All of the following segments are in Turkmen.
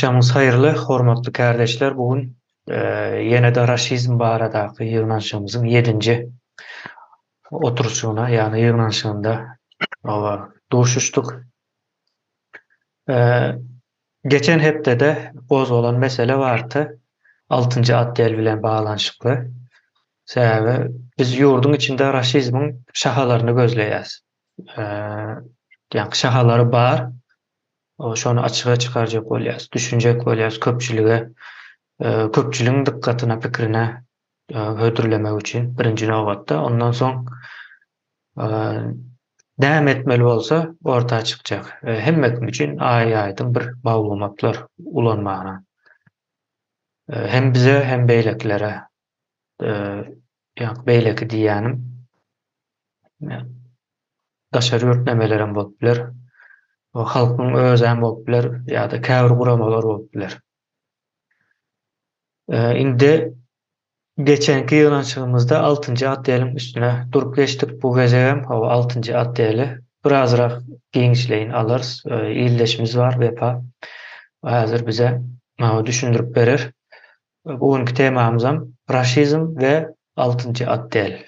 Agşamyňyz haýyrly, hormatly kärdeşler! Bu gün ýene-de raşizm baradaky ýygnanyşygymyzyň ýedinji oturyşygyna, ýagny ýygnanyşygynda duşuşdyk. Geçen hepdede gozgalan mesele bardy, altynjy otdel bilen baglanyşykly. Sebäbi biz ýurduň içinde raşizmiň şahalaryny gözleýäs. Ýagny şahalary bar, Şony açyga çykarjak bolýarys, düşünjek bolýarys köpçülige, köpçüligiň dykgatyna, pikrine hödürlemek üçin birinji nobatda. Ondan soň näme etmeli bolsa orta çykjak. Hemme kim üçin aý-aýdyň bir maglumatlar ulanmaga. Hem bize, hem beýlekilere. Ýa beýleki diýýänim daşary ýurt nemelerem bolup biler. Halkyň özem bolup biler ýa-da käbir guramalar bolup biler. Indi geçenki ýygnanyşygymyzda altynjy otdeliň üstüne durup geçdik. Bu gezegem hawa altynjy otdeli birazrak giňişleýin alarys. Ildeşimiz bar Wepa. Häzir bize düşündirip berer. Bu günki temamyzam raşizm we altynjy otdel.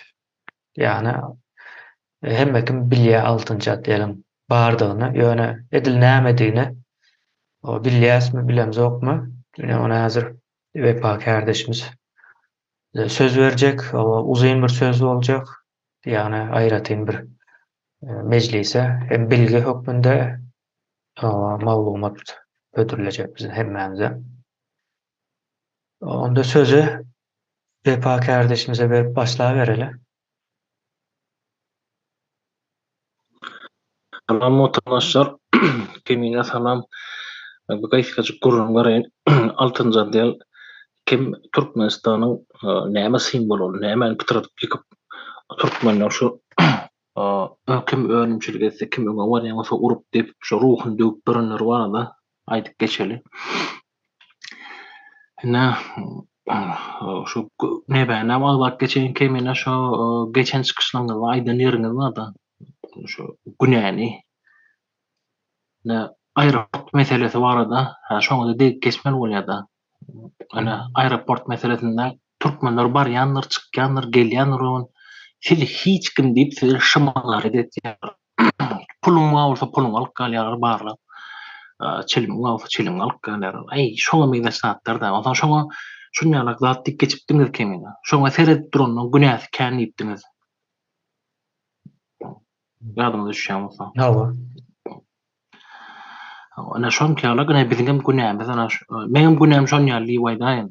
Ýagny hemme kim bilýär altynjy otdeliň bardygyny, ýöne edil nämedigini bilýäsmi, bilemzokmy? Ine ony häzir Wepa kärdeşimiz söz berjek, uzyn bir söz boljak. Ýagny aýratyn bir mejlise hem bilgi hökmünde maglumat hödürlejek biziň hemmämize. Onda sözi Wepa kärdeşimize berip başlabereli. Salam watandaşlar. Kemine salam. Bir gysgajyk gürrüň bereýin. Altynjy otdel kim Türkmenistanyň näme simwoly ol, nämäni pytradyp ýykyp türkmenler şu kim önümçilik etse, kim öňe barýan bolsa urup depip şu ruhuny döwüp ýörenler barada aýdyp geçeli. Ine, şu nebänem agzap geçeýin Kemine şo geçen çykyşlaryňyzda aýdan ýeriňiz barda, şu günäni ine aeroport meselesi barada, hä şoňa-da degip geçmeli bolýar-da. Ine, aeroport meselesinde türkmenler barýandyr, çykýandyr, gelýändir oňa siz hiç kim diýip sizi şymalar edýärler. Puluň bar bolsa puluňy alyp galýarlar barlap. Çilimiň bar bolsa çilimiňi alyp galýarlar. Aý, şoňa meňzeş zatlar-da. Onsoň şoňa şuny ýalak zat diýip geçipdiňiz kemine. Şoňa seredip duranyň günäsi kän diýipdiňiz. Ýadyňyza düşýän bolsa. Hawa. Ine şoňky ýalak ine biziňem günämiz ine meňem günäm şon ýaly diýip aýdaýyn.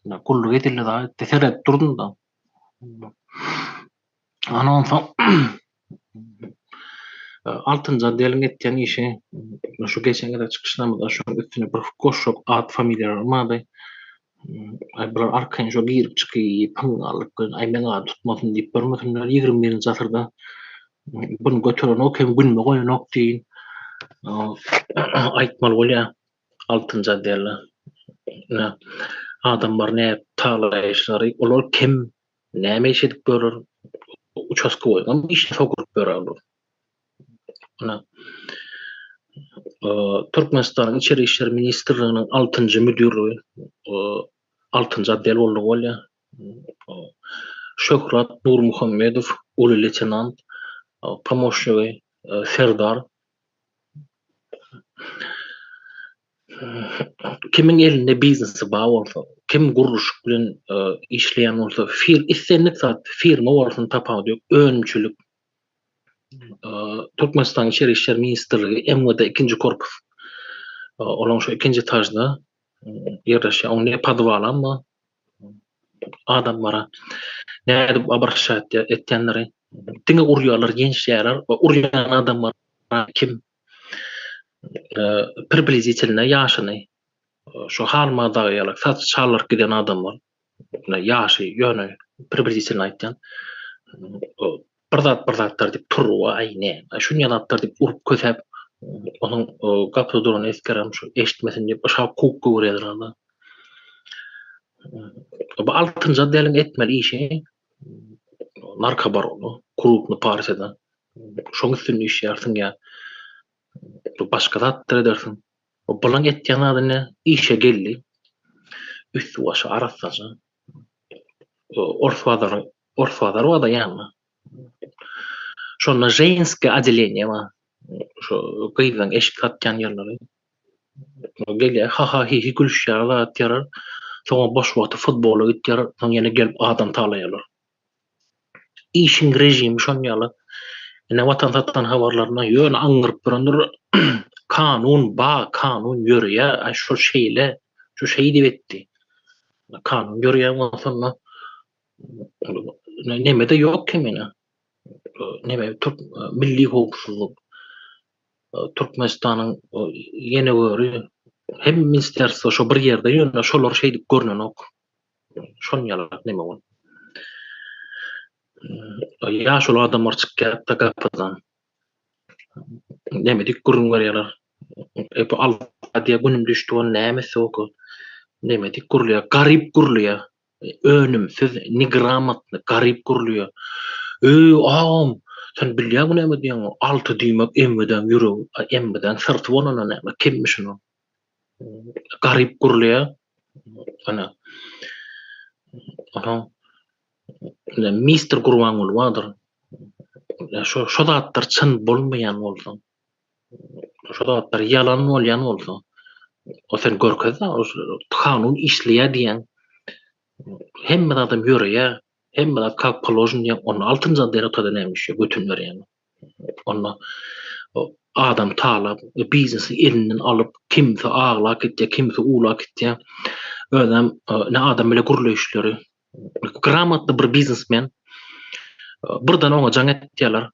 Ine gulluk edildi zat etdi seredip durdum-da. Ana onsoň altynjy otdeliň etýän işi şu geçen gezek çykyşlarymyzda şonuň üstüne bir goşjak at familiýalarym bardy. Aý bular arkaýyn şo girip çykyp pyňňarlyk bilen aý meň ady tutmasyn diýip görmesinler 21-nji asyrda buny göterenok hem günüme goýanok diýin aýtmaly bolýar altynjy otdelde. Ine adamlar nädip talaýyşlary olar kim Näme iş edip ýörler? Uçastkowyňam işini sokuryp ýör olar. Ine. Türkmenistanyň Içeri işler ministrliginiň altynjy müdirligi, altynjy otdel boldugy bolýar. Şöhrat Nurmuhammedow, uly leýtenant, pomoşnigi Serdar Kimiň elinde biznesi bar bolsa, kim gurluşyk bilen işleýän bolsa, fir islendik zat, firma bolsun tapawudy ýok, önümçilik. Türkmenistanyň Içeri işler ministrligi MWD ikinji korpus. Olaň şu ikinji etažda ýerleşýär. Oň ne podwalam bar. Adamlara nädip obraşat etýänleri diňe urýarlar, ýençýärler we urýan adamlar kim priblizitelno ýaşyny şu Halmyrat dagy ýaly saçy çalyryp giden adamlar ýaşy ýöne priblizitelno aýtýan bir zat bir zatlar diýip turba aý näme şunýa zatlar diýip urup kösäp onuň gapyda duran esgerem şu eşitmesin diýip yşap kowup goýberýärler. Bu altynjy otdeliň etmeli işi narkobarony krupny partiýadan şoň üstünde işlärsiň ýa başga zatlar edersiň. Bulaň etýän zady ine işe geldi. Üsti başy arassaja. Ors bazaryň ors bazary barda ýanynda. Şonda ženskiý odeleniýe bar. Şo gyzlaň eşik satýan ýerleri. Gelýär ha-ha-hi-hi gülüşýär zat ýarar. Soňra boş wagty futbola gitýär, soň ýene gelip adam talaýarlar. Işiň režimi şon ýaly. Ine Watan satan habarlarynda ýöne aňňyryp durandyr. Kanun ba, kanun ýöreýär, aý şol şeýle, şu şeýdip etdi. Kanun ýöreýän bolsa onda neme-de ýok kemine. Neme türk milli howpsuzlyk Türkmenistanyň ýene göri hem ministerstwo şo bir ýerde ýöne şolar şeýdip görnenok. Şon ýalak neme bolup. Ýaşuly adamlar çykýar-da gapydan. Neme diýip gürrüň berýärler. E bu alsa diýýär günüm düşdi ol näme etse oka. Neme diýip gürleýär. Garyp gürleýär. Önümsiz, negramotny, garyp gürleýär. Eý, agam, sen bilýäňmi näme diýýäňi? Alty diýmek emmedäň ýüregi, emmedäň syrty bolanda näme, kimmiş ol? Garyp gürleýär. Ana. Onuň ine mister Gurbanguly bardyr. Şo şo zatlar çyn bolmaýan bolsa, şo zatlar ýalan bolýan bolsa, o sen görkezde kanun işleýär diýýäň. Hemme zadam ýöreýär, hemme zat kak položen diýýäň. Onda altynjan deretada näme işýär, götün berýän. Onda adam talap, biznesi elinden alyp, kimsi aglap gitýär, kimsi uwlap gitýär. Özem ne adam bile gürleýişleri. Gramotny bir biznesmen. Birden oňa jaň etýärler.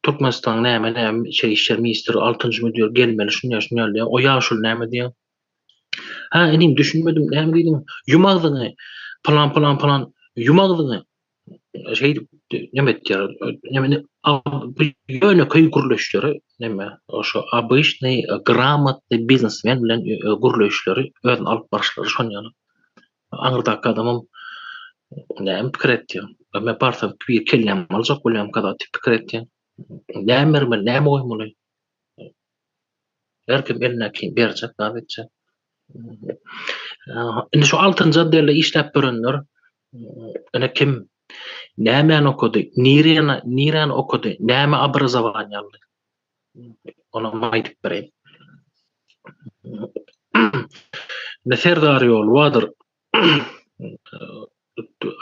Türkmenistanyň näme näme içeri işler ministri altynjy müdir gelmeli şunýa şunýa diýýär. O ýaşuly näme diýýär? Hä inim düşünmedim näme diýdiň? Ýum agzyňy. Pylan pylan pylan ýum agzyňy. Şeýdip neme etýär? Neme ýönekeý gürleşleri neme şo obyçnyý gramotnyý biznesmen bilen gürleşleri özüni alyp baryşlary şonýaly. Aňyrdaky adamam näme pikir etýär? Men barsam bir kellämi aljak bolýarmyka zat diýip pikir etýär. Näme bermeli, näme goýmaly? Her kim elindäkini berjek, zat etjek. Indi şu altynjy otdelde işläp ýörenler ine kim nämäni okady, niräni niräni okady, näme obrazowaniýe aldy? Onam aýdyp bereýin. Indi Serdar ýoly bardyr.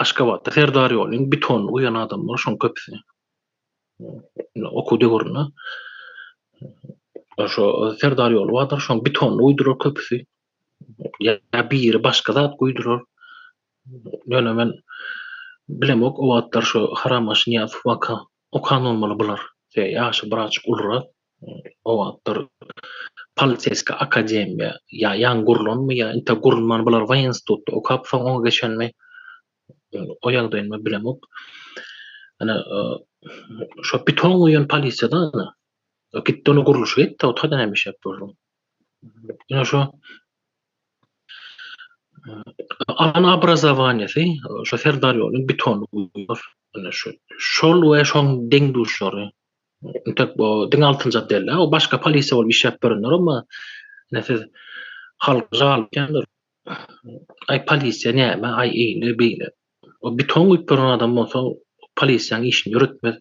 Aşgabatda Serdar ýolyň betonyny guýan adamlar şoň köpüsi. Okuw döwründe şo Serdar ýoly bardyr, şoň betonyny guýdular köpüsi. Ýa biri başga zat guýdular. Ýöne men bilemok o wagtlar şo Harambaşy Nyýazow waka okan bolmaly bular. Ýaşy birazjyk ulurak. O wagtlar poliseýskiý akademiýa ýa ýaňy gurlanmy ýa intek gurulman bular woýenstitutda okap soň oňa geçenmi o ýagdaýyny men bilemok. Ine şo beton guýan polisiýada ine. Gitdi ony gurluşyk etdi o taýda näme işläp gördüň. Ine şo alan obrazowaniýasy şo Serdar ýolyň betonyny guýýar. Ine şo şol we şoň deň-duşlary. Entek bu diňe altynjy otdel-dä, o başga polisiýa bolup işläp ýörenler emma ine siz halk jalykýandyr. Aý polisiýa näme, aý eýle beýle. O beton guýup ýören adam bolsa polisiýaň işini ýöretmez.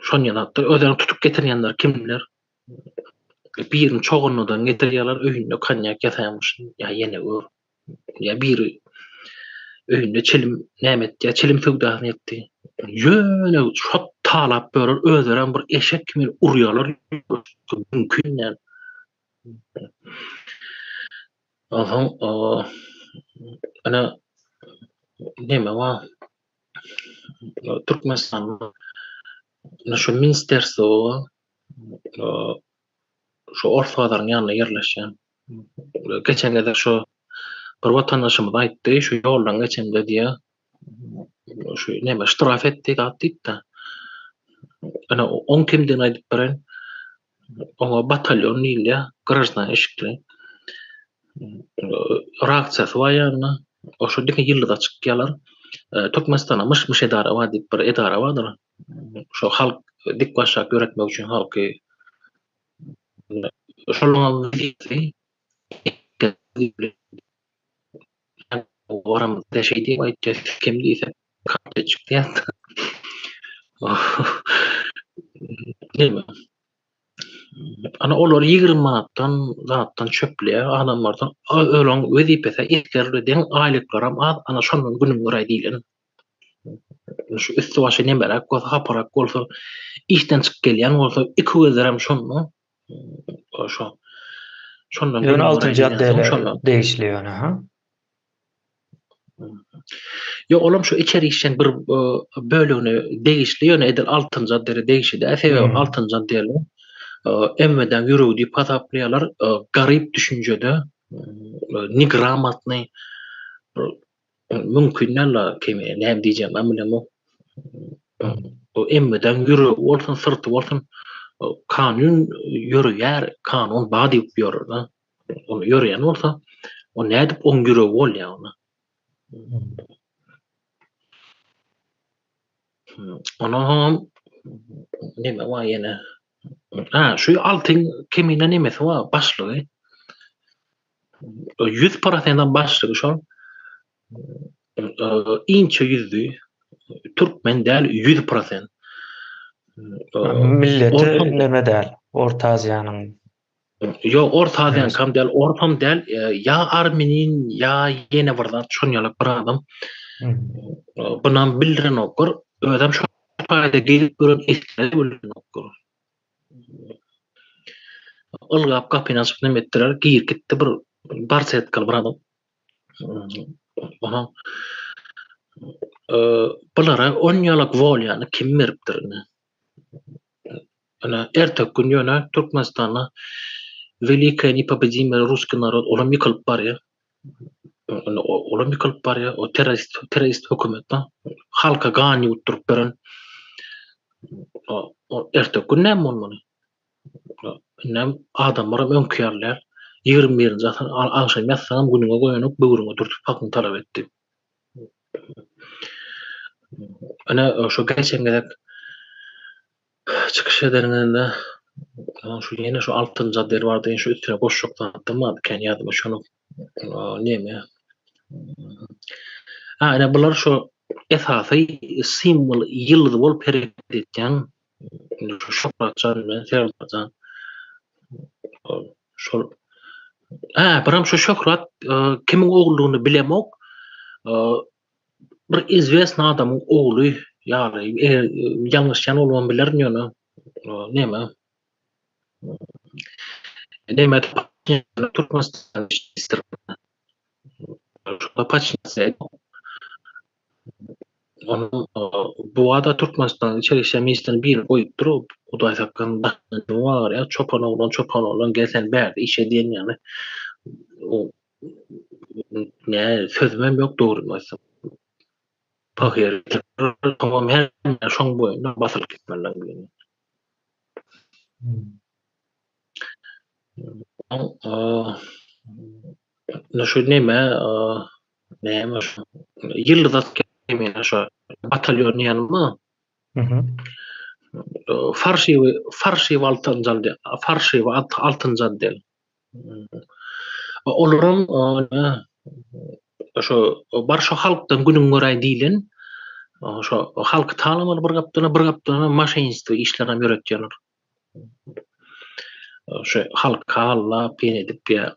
Şonýa zatlar özlerini tutup getirýänler kimler? Birini çoganlydan getirýärler, öýünde konýak ýasaýarmyşyn, ýa ýene gör. Ýa biri öýünde çilim näme etdi, ýa çilim söwdasyny etdi. Ýöne şo talap ýörer, özlerem bir eşek kimin urýarlar, mümkin däl. Onsoň ine neme bar? Türkmenistanda ine şu ministerstwo bar. Şu ors bazaryň ýanynda ýerleşýän. Geçen gezek şu bir watandaşymyz aýtdy, şu ýoldan geçemde diýýär, şu neme ştraf etdi zat diýipdi. Ine oň kimdigini aýdyp bereýin. Oňa batalýon diýilýär, graždan eşikli. Reaksiýasy bar ýanynda. Oşo diňe ýyldyza çykýarlar. Türkmenistanda myş-myş edara bar diýip bir edara bardyr. Şo halk dik başak ýöretmek üçin halky. Şolaryň wezipesi Oramyzda şeý diýip aýtýar, kim diýse, kartoçik diýýär. Näme? Ana olar 20 manatdan zatdan çöpleýär adamlardan. Olaryň wezipesi esger deň aýlyklaram az, ana şondan günüň göräý diýlen. Şu üsti başy nemeräk bolsa, haparak bolsa, işden çykyp gelýän bolsa, iki gözlerem şonda. Şo. Şondan Ýöne altynjy otdele degişli ýöne, ha? Ýok, olam şu içeri işleýän bir bölegine degişli, ýöne edil altynjy otdele degişli däl. Sebäbi altynjy otdele MWD-niň ýüregi diýip hasaplaýarlar. Garyp düşünjede, negramatnyý Mümkin däl-la kemi, näme diýjegimem bilemok. Bu emmeden ýüregi bolsun, syrty bolsun, kanun ýöreýär, kanun bar diýip ýörür-de. Ony ýöreýän bolsa, o nädip oň ýüregi bolýar onda? Onam neme bar ýene? Ha, şu altyn kemine nemesi bar, başlygy. 100% başlygy şol. Inçe ýüzli türkmen däl 100%. Milleti neme däl, Orta Aziýanyň. Ýok, Orta Aziýanyňkam däl, orsam däl, ýa armenin, ýa ýene bir zat, şon ýaly bir adam. Bunam bildirenoklar, özem şo taýda gezip ýören esger bilenoklar. Ylgap gapyny açyp neme etdiler, girip gitdi bir barsetkaly bir adam. Onuň bulara on ýalak wolýany kim beripdir ine? Ine, erteki gün ýöne Türkmenistanda Welikaya nepobedimaya russkiý narod olam ýykylyp barýar. Ine, olam ýykylyp barýar. O terrorist, terrorist hökümet halka gan ýuwutdyryp beren. O erteki gün näme bolmaly? Indem adamlaram öňki ýaly däl. 21-nji asyr agşam ýatsaňam günüňe goýanok, böwrüňe dürtüp hakyňy talap et diýip. Ine, şo geçen gezek çykyş edeniňizde şu ýene şu altynjy otdel bardy, şu üstüne goşjak zatym bardy, kän ýadyma düşenok. Neme? Ha, ine bular şu esasy simwol ýyldyz bolup hereket etýän şu Şöhratjan bilen Serdarjan. Şol Hä, biram şu Şöhrat kimiň ogludygyny bilemok. Bir izwesny adamyň ogly ýaly, eger ýalňyşýan bolubam bilerin ýöne neme neme Türkmenistan Onuň bu wada Türkmenistanyň içeri işler ministrini birini goýupdyr, Hudaý saklasyn daşyna bar, çopan oglan, çopan oglan gel sen bärde iş edýän ýaly. O nä sözümem ýok dogrymy aýtsam. Pahyr soňam her şoň boýunda basylyp gitmeliler bilen. Şu neme Näme şu? Ýyldyz atýan şu batalýon diýenmi? Mhm. Farşiwi farşiwi altynjy aldy. Farşiwi altynjy aldy. Olaryň şu bar şu halkdan günüň göräý diýlen şu halky talamaly bir gapdala bir gapdala maşenistwo işlerini ýöretýärler. Şu halky allap ýene edip ýa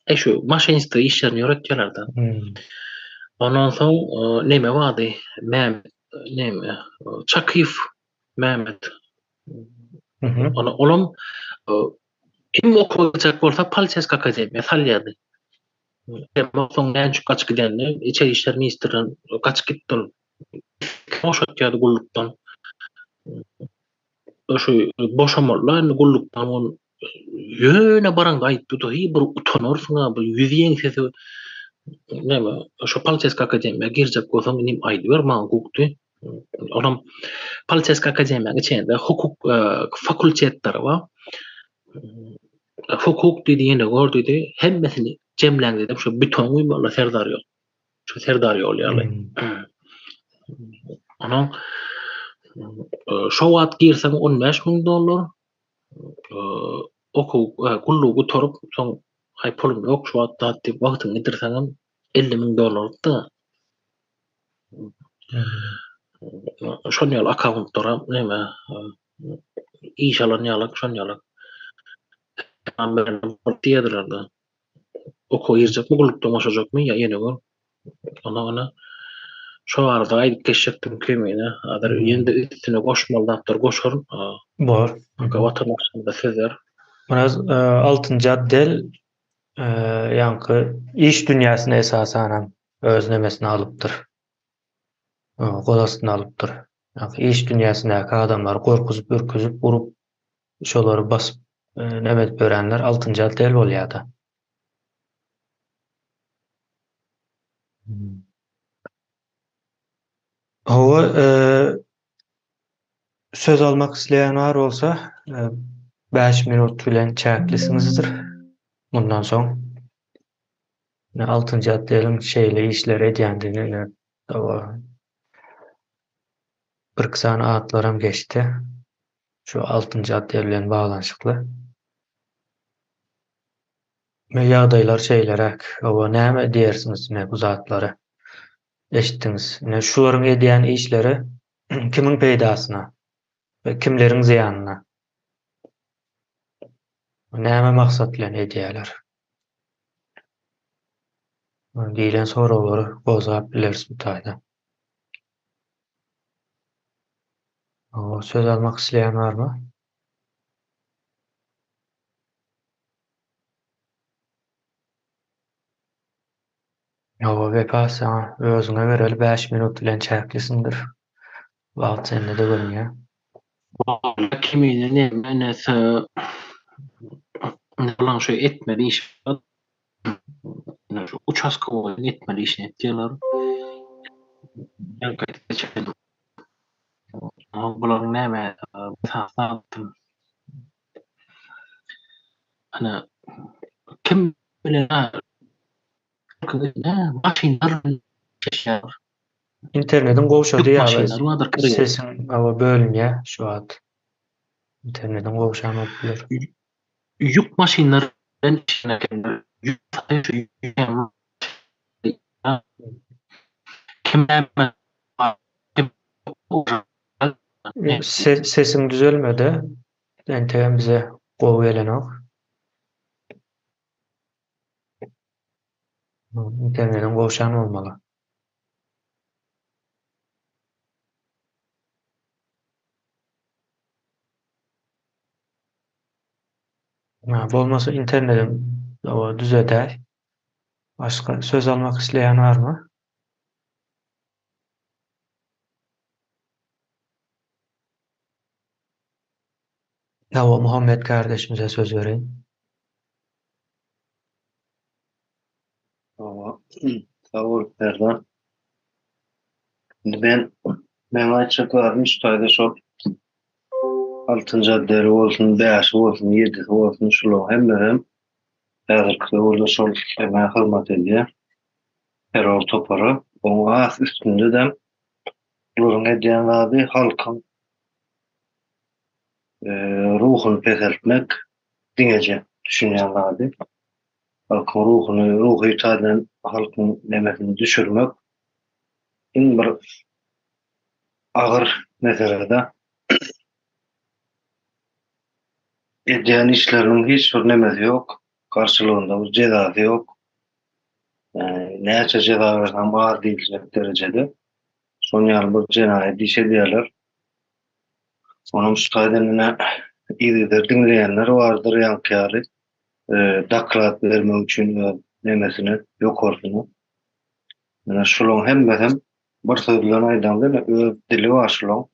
E şu maşinistlik işlerini ýöretýärler-de. Hmm. Ondan soň e, neme bardy? Mehmet neme? Çakyýew Mehmet. Mhm. Ona olam e, kim okajak bolsa Poliseýski akademiýa salýardy. Emma soň näme üçin gaçyp gidenini Içeri işler ministrinden gaçyp gitdi ol. Boşatýardy gullukdan. Şu boşamalylar indi gullukdan ol ýöne baraňda aýtdy hi bir utanarsyň-a bir ýüzi ýeňsesi näme şo poliseýski akademiýa girjek bolsaň inim aýdyber maňa gukdy. Olam poliseýski akademiýanyň içinde hukuk fakultetleri bar. Hukuk diýdi ýene gör diýdi hemmesini jemläň diýdi şo beton guýmalylar serdar ýok. Şu Serdar ýol ýaly. Onuň şo wagt girseň 15 müň dollar. Okuw, gullugy gutaryp, soň aý pulum ýok şu wagt zat diýip wagtyňy ýitirseňem 50 müň dollarlyk-da. Şon ýaly akkauntlara näme iş alan ýalak şon ýalak. Diýerdiler-de. Okuwa girjekmi, gullukdan boşajakmy ýa ýene gör. Ona ona şo barada aýdyp geçjekdim Kemine. Häzir ýene-de üstüne goşmaly zatlar goşaryn. Bor. Watandaşlarymyza söz ber. Biraz altynjy otdel ýaňky iş dünýäsine esasanam öz nemesine alypdyr. Gol astyna alypdyr. Ýaňky iş dünýäsindäki adamlary gorkuzyp, ürküzip, urup, şolary basyp neme edip ýörenler altynjy otdel bolýar-da. Hawa, söz almak isleýän bar bolsa, 5 minut bilen çäklisiňizdir. Mundan soň ine altynjy otdeliň şeýle işler edýändigini ine hawa birki sany atlaram geçdi. Şu altynjy otdel bilen baglanyşykly. Ýagdaýlar şeýleräk. Hawa, näme diýersiňiz ine bu zatlary eşitdiňiz. Ine şularyň edýän işleri kimiň peýdasyna we kimleriň zyýanyna? Näme maksat bilen edýärler? Diýlen soraglary gozgap bileris bu taýda. Hawa, söz almak isleýän barmy? Hawa, Wepa, saňa özüňe bereli 5 minut bilen çäklisiňdir. Wagt sende-de görünýär. Kemine näme näse bulaň şu etmeli işi bar. Şu uçastkowyň etmeli işini etýärler. Bularyň näme Ana kim bilen maşynlar geçýär. Internetiň gowşady ýaly. Sesiň hawa bölünýär şu wagt. Internetiň gowşan bolup biler. Ýük maşynlar bilen işleýän ekenler. Kim näme Sesiň düzelmedi. Entegem bize gowy gelenok. Internetiň gowşan bolmaly. Ha, bolmasa internetim o düzedäý. Başga söz almak isleýän barmy? Hawa, Muhammet kardeşimize söz bereýin. Hawa, sag bol Serdar. Indi men meň aýtjak zadym şu taýda şol altynjy otdeli bolsun, bäşi bolsun, ýedisi bolsun şularyň hemmesem häzirki döwürde şol nämä hyzmat edýär. Terror topara. Oň has üstünde-de bularyň edýän zady halkyň ruhuny peseltmek diňeje düşünýän zady. Halkyň ruhuny, ruhy taýdan halkyň nemesini düşürmek iň bir agyr meselede. Edýän işleriniň hiç bir nemesi ýok, garşylygynda bir jezasy ýok. Näçe jeza berseň az diýiljek derejede. Şonuň ýaly bir jenaýat iş edýärler. Onuň şu taýdan ine yzygider diňleýänler bardyr ýaňky ýaly doklad bermek üçin öz nemesine, ýokarsyna. Ine şularyň hemmesem bir söz bilen aýdaňda ine öz dili bar şularyň.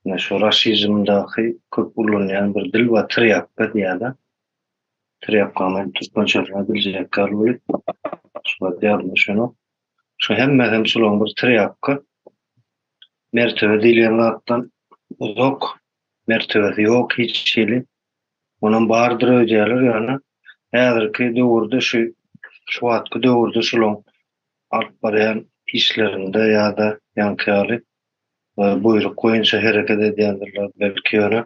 Ine şu raşizmdaky köp ulanylýan bir dil bar trýapka diýýärler. Trýapkany men türkmençesini biljek ýaly welin şu wagt ýadyma düşenok. Şu hemmesem şularyň bir trýapka. Mertebe diýilýän zatdan uzak, mertebesi ýok hiç hili. Onam bardyr öýdýärler ýöne häzirki döwürde şu şu wagtky döwürde şulaň alyp barýan işlerinde ýa-da ýaňky ýaly buýruk boýunça hereket edýändirler belki ýöne.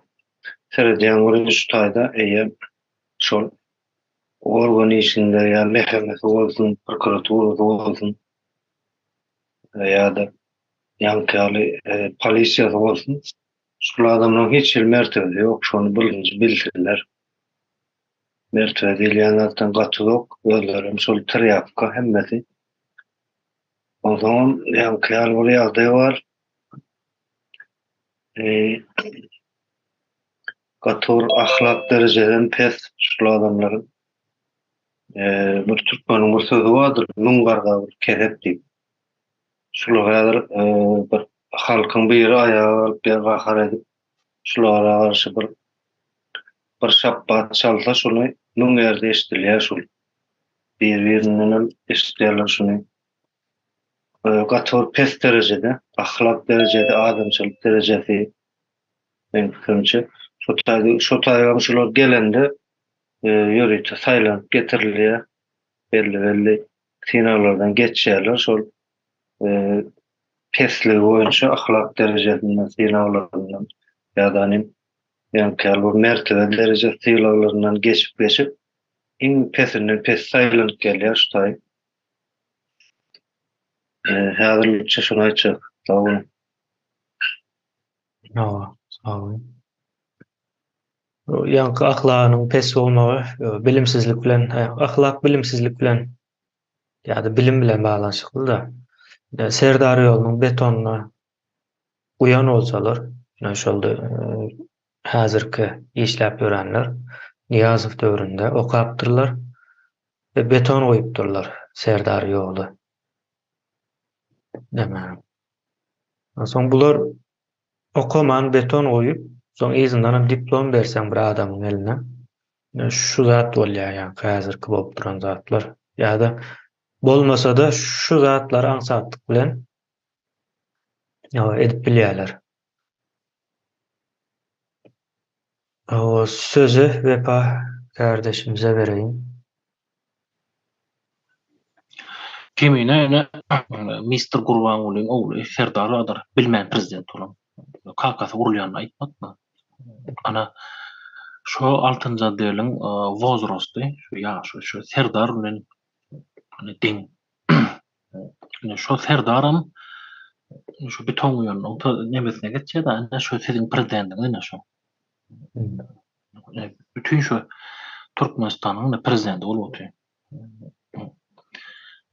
Seredýän welin şu taýda eýýäm şol organ işinde ýa MHM-si bolsun, prokuraturasy bolsun ýa-da ýaňky ýaly polisiýasy bolsun, şul adamlaryň hiç hili mertebesi ýok, şony birinji bilsinler. Mertebe diýilýän zatdan gaty uzak, özlerem şol trýapka hemmesi. Onsoňam ýaňky ýaly bir ýagdaý bar. Gaty bir ahlak derejesem pes şul adamlaryň. Bir türkmeniň bir sözi bardyr, Müň garga bir kesek diýip. Şular häzir bir halkyň biri aýaga galyp ýa gahar edip şulara garşy bir bir şapbat çalsa şuny müň ýerde eşidilýär şul. Bir-birindenem eşidýärler şuny. Gaty bir pes derejede, ahlak derejesi, adamçylyk derejesi meň pikirimçe. Şo taýda, şo taýgam şular gelende ýörite saýlanyp getirilýär. Belli-belli synaglardan geçýärler. Şol pesligi boýunça ahlak derejesinden synaglaryndan ýa-da ýaňky ýaly bir mertebe derejesi sylaglaryndan geçip-geçip iň pesinden pes saýlanyp gelýär şu taý. Häzirlikçe şuny aýtjak. Sag boluň. Hawa, sag boluň. Ýaňky ahlagynyň pes bolmagy bilimsizlik bilen, ahlak bilimsizlik bilen ýa-da bilim bilen baglanyşykly-da. Serdar ýolunyň betonyna guýan bolsalar, ine şol häzirki işläp ýörenler Nyýazow döwründe okapdyrlar we beton guýupdyrlar Serdar ýoly. Näme? Soň bular okaman beton guýup, soň yzyndanam diplom berseň bir adamyň eline, şu zat bolýar ýaňky häzirki bolup duran zatlar. Ýa-da bolmasa-da şu zatlary aňsatlyk bilen edip bilýärler. Sözi Wepa kärdeşimize bereýin. Kemine ine Mister Gurbangulyň ogly Serdar bardyr, bilmän prezident bolan. Kakasy urulýanyny aýtmadmy? Ana, şo altynjy otdeliň wozrasty, şu ýaşy, şu Serdar bilen deň. Ine şo Serdaram şu beton guýanyň nemesine geçýär-de, ine şo siziň prezidendiňiz ine şo. Bütin şu Türkmenistanyň prezidenti bolup otyr.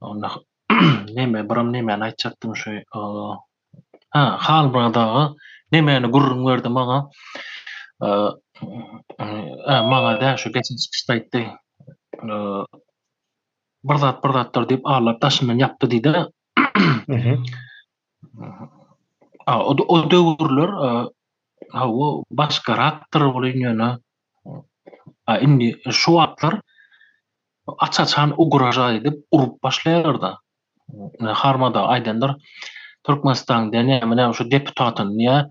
Onda neme biram nemäni aýtjakdym şu ha Halmyrat aga nemäni gürrüň berdi maňa. Maňa däl şu geçen çykyşda aýtdy. Bir zat bir zatlar diýip allap daşyndan ýapdy diýdi. O o döwürler hawa başgarakdyr welin ýöne indi şu wagtlar aç-açan ugraža edip urup başlaýarlar-da. Harmada aýdandyr, Türkmenistanyň diýen näme näme şu deputatyny diýýär,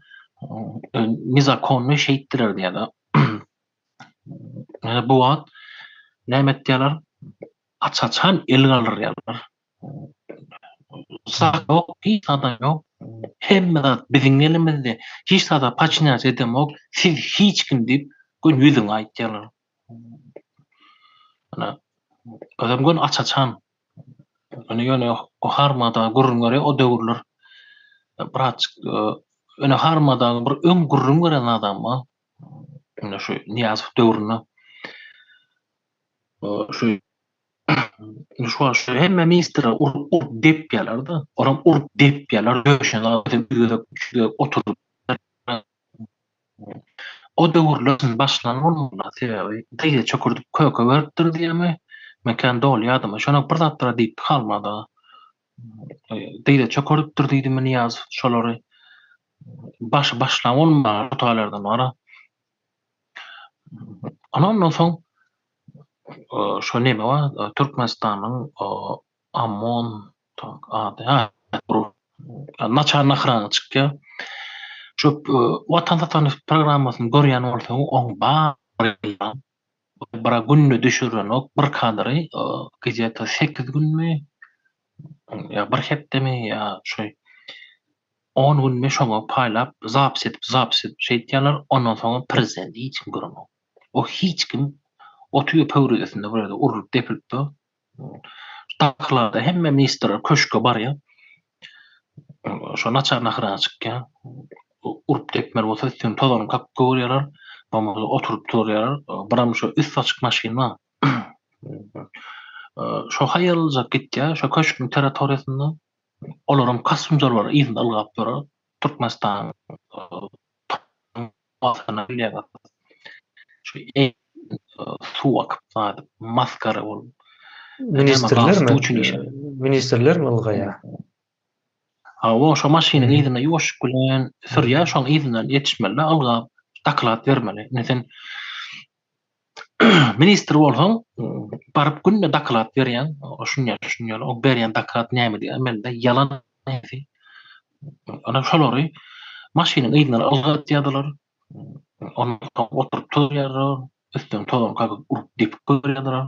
nezakonnyý şeýtdiler diýýär-de. Ýöne bu wagt näme etýärler? Aç-açan el galdyrýarlar. Zat ýok, hiç zadam ýok. Hemme zat biziň elimizde. Hiç zada paçinýat edemok. Siz hiç kim diýip, göni ýüzüňe aýtýarlar. Ýöne özem göni aç-açan. Ýöne ýöne o Harmada gürrüň berýär o döwürler birazjyk ýöne Harmada bir öň gürrüň beren adama ine şu Nyýazow döwründe şu şu wagt şu hemme ministrler urup urup depýärler-de. Olam urup depýärler, döşüne bir gezek, üç gezek oturdyp O döwürler başlan bolmaly, sebäbi dyzy çökürdip köke beripdir diýýärmi? Men kän doly ýadyma düşenok, bir zatlar diýipdi Halmyrat aga. Dyzy çökürdipdir diýdimi Nyýazow şolary. Başy başlan bolmaly şu taýlardan bar-a. Ana ondan soň şo neme bar, Türkmenistanyň OMON ady, ha, naçar nahrana çykýar. Şu Watan satan programmasyny görýän bolsaň, oň bary bir günde düşürenok bir kadry, gde-to sekiz günmi ýa bir hepdemi ýa şu. On gününi şoňa paýlap, zapis edip, zapis edip şeýtýärler, ondan soňam prezidenti hiç kim görenok. O hiç kim otyr pöwrizesinde bir ýerde urlup depilip dur. Dakylarda hemme ministrler köşge barýar. Şo naçar nahrana çykýar. Urup depmeli bolsa üstüni tozanyny kakyp goýberýärler. Bolmasa oturyp turýarlar. Biram şo üsti açyk maşyn bar. Şo haýaljak gitýär, şo köşgüň territoriýasynda. Olaryň kostumjalary yzynda ylgap durar. Türkmenistan şu suw akyp zady maskara bolup. Ministrlermi? Ministrlermi ylgaýar? Hawa, şo maşynyň yzynda ýuwaşlyk bilen sürýär, şoň yzyndan ýetişmeli-de, ylgap doklad bermeli. Indi sen Ministr bolsaň, baryp günde doklad berýäň, şunýa şunýa, o berýän doklad näme diýýär, mende ýalan hepsi. Ana şolary maşynyň yzyndan ylgatýardylar. Ondan soň oturyp turýarlar, üstüne tozan kakyp urup depip goýberýärdiler.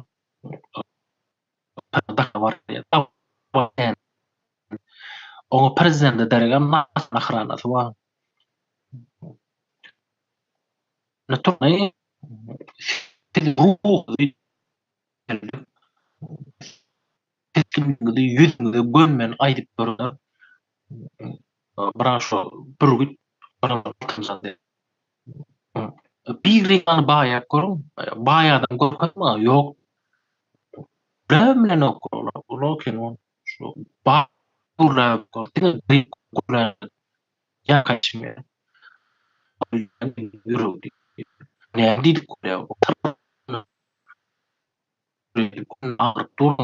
Oňa prezidente deregem ahranasy bar. Siz ýüzüňize gömmen aýdyp durlar. Biraz şo bürgüt bir ýany baýap görüň. Baý adam görkezme, ýok. Gürläbem bilenok olar. Olar eken şu baý gürläp diňe gürläp Ýa içinde ýüregi näme diýdik bolýar? Agyryp dur.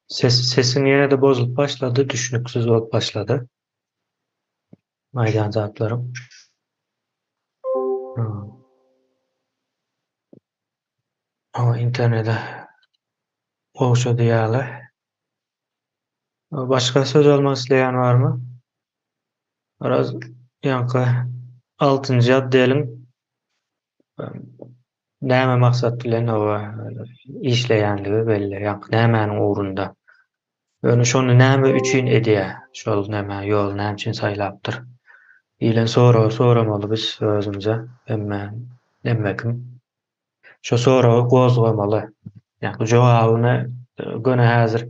Ses sesiň ýene-de bozulyp başlady, düşnüksiz bolup başlady. Aýdýan zatlaryň. Hawa, internete gowşady ýaly. Başga söz almak isleýän barmy? Biraz ýaňky altynjy otdeliň näme maksat bilen oba işleýänligi belli. Ýaňky nämäniň ugrunda. Ýöne şony näme üçin edýär? Şol näme ýoly näme üçin saýlapdyr? Diýlen soragy soramaly biz özümize. Hemme, hemme kim. Şo soragy gozgamaly. Ýagny jogabyny göni häzir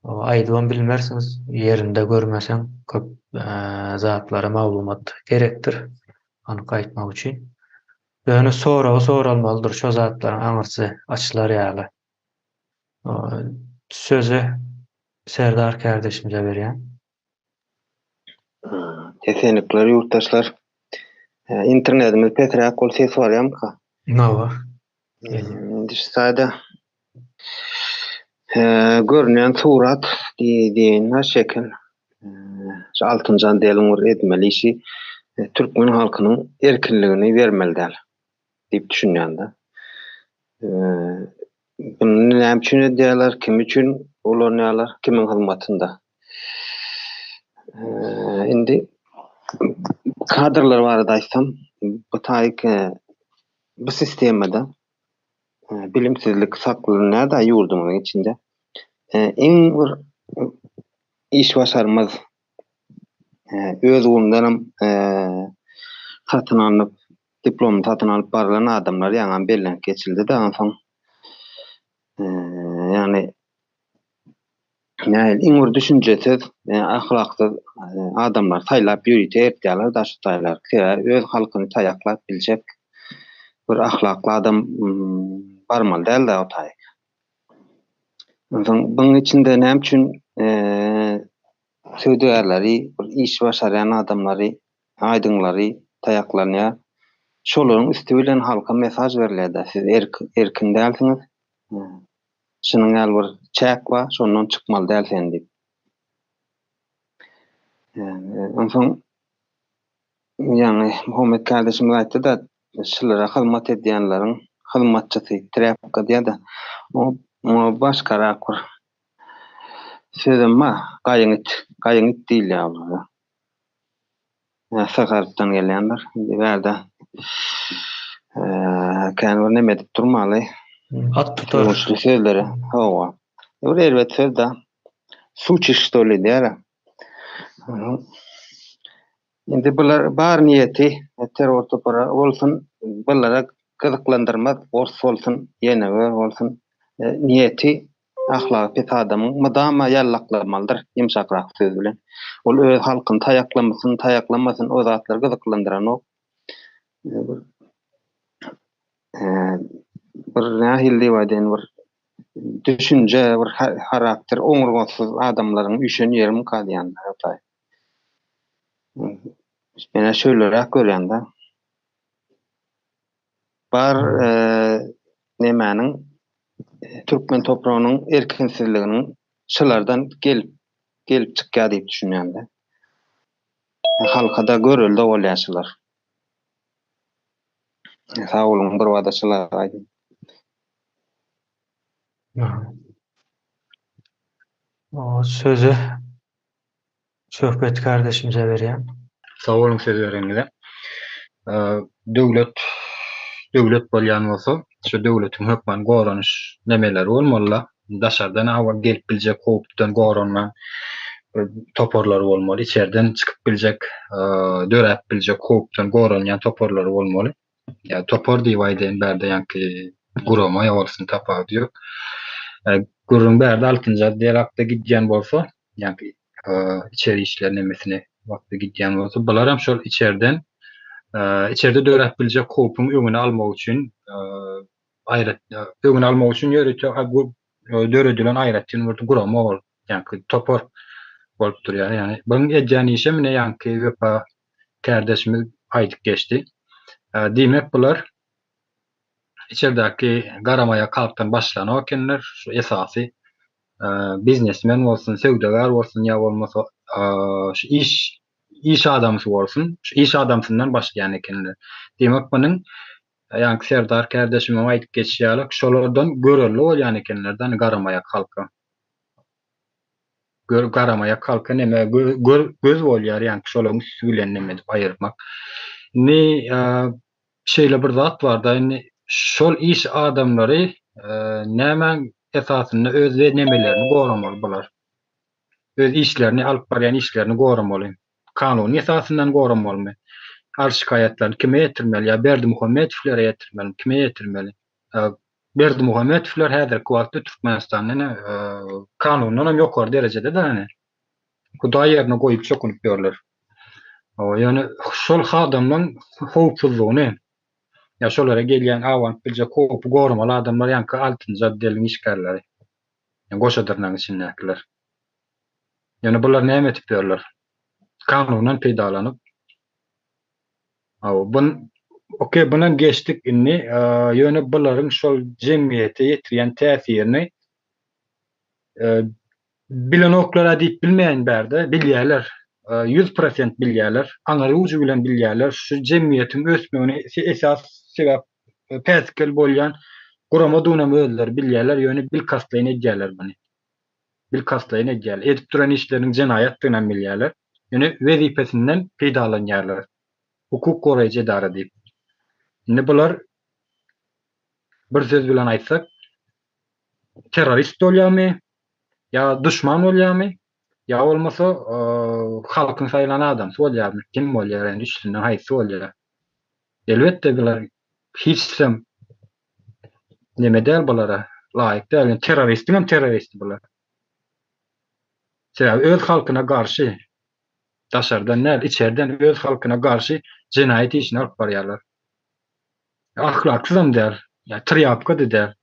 aýdybam bilmersiňiz, ýerinde görmeseň köp zatlara maglumat gerekdir anyk aýtmak üçin. Ýöne soragy soralmalydyr şo zatlaryň aňyrsy açylar ýaly. Sözi Serdar kärdeşimize berýän. Esenlikler ýurtdaşlar. Internetimiz pesräk bol ses barýamyka? Hawa. Indi şu taýda görünýän surat diýeýin şekil. Şu Altynjan deliň bir etmeli işi türkmen halkynyň erkinligini bermeli däl diýip düşünýän-de. Muny näme üçin edýärler, kim üçin ulanýarlar, kimiň hyzmatynda? Indi kadrlar barada aýtsam, bu taýyk bu sistemada bilimsizlik saklanýar-da ýurdumyzyň içinde. Iň bir iş başarmaz öz ugrundanam satyn alnyp, diplomyny satyn alyp barylan adamlar ýaňam bellenip geçildi-de, onsoň ýagny nähili iň bir düşünjesiz, ahlaksyz adamlary saýlap ýörite ertýärler-de şu taýlar. Sebäbi öz halkyny taýaklap biljek bir ahlakly adam barmaly däl-de o taýy. Onsoň buň içinde näme üçin söwdagärleri, bir iş başarýan adamlary, aýdyňlary taýaklanýar. Şolaryň üsti bilen halka mesaj berilýär-de, siz erkin dälsiňiz, şunuň ýaly bir çäk bar, şondan çykmaly däl sen diýip. Onsoň ýaňy Muhammet kardeşimiz aýtdy-da, şulara hyzmat edýänleriň hyzmatçysy trýapka diýýär-de, oňa başgarak bir sözem bar, gaýyň it, gaýyň it diýilýär olara. Saharypdan gelýändir. Indi bärde kän bir neme edip durmaly. At tutar. Güýçli sözleri. Hawa. Bir erbet söz-de. Suçi što li diýýär. Indi bular bar niýeti terror topara bolsun, bulara gyzyklandyrmaz, ors bolsun, ýenewe bolsun, niýeti ahlagy pes adamyň mydama ýallaklamalydyr, ýumşakrak söz bilen. Ol öz halkyny taýaklamasyn, taýaklamasyn o zatlar gyzyklandyranok. Bir nähili diýip aýdaýyn bir düşünje, bir harakter oňurgasyz adamlaryň üýşen ýerimika diýýän Hytaý. Menä şöýleräk görýän-de. Bar nemäniň türkmen topragynyň erkinsizliginiň şylardan gelip gelip çykýar diýip düşünýän-de. Halka-da görelde bolýar şylar. Sag boluň birbada şylar aýdyň. Sözi Söhbet kardeşimize berýän. Sag boluň söz bereniňize. Döwlet döwlet bolýan bolsa, şu döwletiň hökman goranyş nemeleri bolmalyda. Daşardan awa gelip biljek howpdan goranma bir toparlary bolmaly, içerden çykyp biljek, döräp biljek howpdan goranýan toparlary bolmaly. Ýa topar diýip aýdaýyn bärde ýaňky gurama ýa bolsun tapawudy ýok. Gürrüň bärde altynjy otdel hakda gidýän bolsa, ýaňky içeri işler nemesini wagtda gidýän bolsa, bularam şol içerden içerde döräp biljek howpuň öňüni almak üçin aýrat öňüni almak üçin ýörite döredilen aýratyn bir gurama bolup, ýaňky topar bolup durýar. Ýagny bunuň edýän işem ine ýaňky Wepa kärdeşimiz aýdyp geçdi. Diýmek bular içerdäki garamaýak halkdan başlanok ekenler, şu esasy biznesmen bolsun, söwdagär bolsun ýa bolmasa şu iş iş adamsy bolsun, şu iş adamsyndan başlaýan ekenler. Diýmek munuň ýaňky Serdar kärdeşimiň aýdyp geçişi ýaly şolardan görelde bolýan ekenler-de garamaýak halka. Gör garamaýak halka neme gör göz bolýar ýaňky şolaryň üsti bilen neme edip aýyrmak. Indi şeýle bir zat barda indi şol iş adamlary nämäň esasynda öz nemelerini goramaly bular. Öz işlerini alyp barýan işlerini goramaly. Kanunyň esasyndan goramalymy? Arz şikaýatlaryny kime ýetirmeli ýa Berdimuhamedowlere ýetirmelimi kime ýetirmeli? Berdimuhamedowlar häzirki wagtda Türkmenistanda ine kanundan hem ýokary derejede-de ine. Hudaý ýerine goýup çokunyp ýörler. Ýöne şol adamlaň howpsuzlygyny ýa şolara gelýän abanyp biljek howpy goramaly adamlar ýaňky altynjy otdeliň işgärleri. Ýa goşa dyrnagyň içindäkiler. Ýöne bular näme edip ýörler? Kanundan peýdalanyp Hawa, bun okey, bunam geçdik indi. Ýöne bularyň şol jemgyýete ýetirýän täsirini bilenoklar-a diýip bilmeýän bärde, bilýärler. 100% bilýärler. Aňry ujy bilen bilýärler. Şu jemgyýetiň ösmegine esas sebäp päsgel bolýan guramadygynam özleri bilýärler, ýöne bilkastlaýyn edýärler muny. Bilkastlaýyn edýärler. Edip duran işleriniň jenaýatdygynam bilýärler. Ýöne wezipesinden peýdalanýarlar. Hukuk goraýjy edara diýip. Indi bular bir söz bilen aýtsak, terrorist bolýarmy ýa duşman bolýarmy ýa bolmasa halkyň saýlan adamsy bolýarmy? Kim bolýar indi üçüsinden haýsy bolýar? Elbetde bular hiçsem neme däl bulara laýyk däl. Terroristiň hem terroristi bular. Sebäbi öz halkyna garşy daşardan däl, içerden öz halkyna garşy jenaýat işini alyp barýarlar. Ahlaksyzam däl, ýa trýapka-da däl.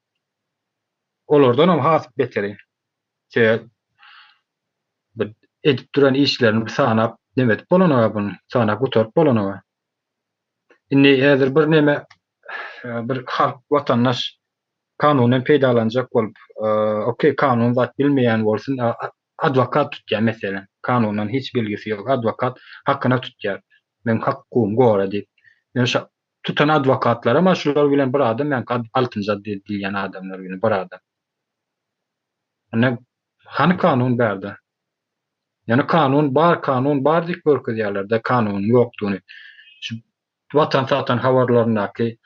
Olardanam has beteri. Sebäbi bu edip duran işlerini bir sanap neme edip bolanok-a buny, sanap gutaryp bolanok-a. Indi häzir bir neme bir halk watandaş kanundan peýdalanjak bolup, okey kanun zat bilmeýän bolsun, adwokat tutýar meselem, kanundan hiç bilgisi ýok, adwokat hakyna tutýar, meň hak-hukugymy gora diýip. Ýöne şo tutan adwokatlaram şular bilen bir adam, ýaňky altynjy otdel diýilýän adamlar bilen bir adam. Indi hany kanun bärde? Ýöne kanun bar, kanun bar diýip görkezýärler-de kanunyň ýokdugyny. Şu Watan satan habarlaryndaky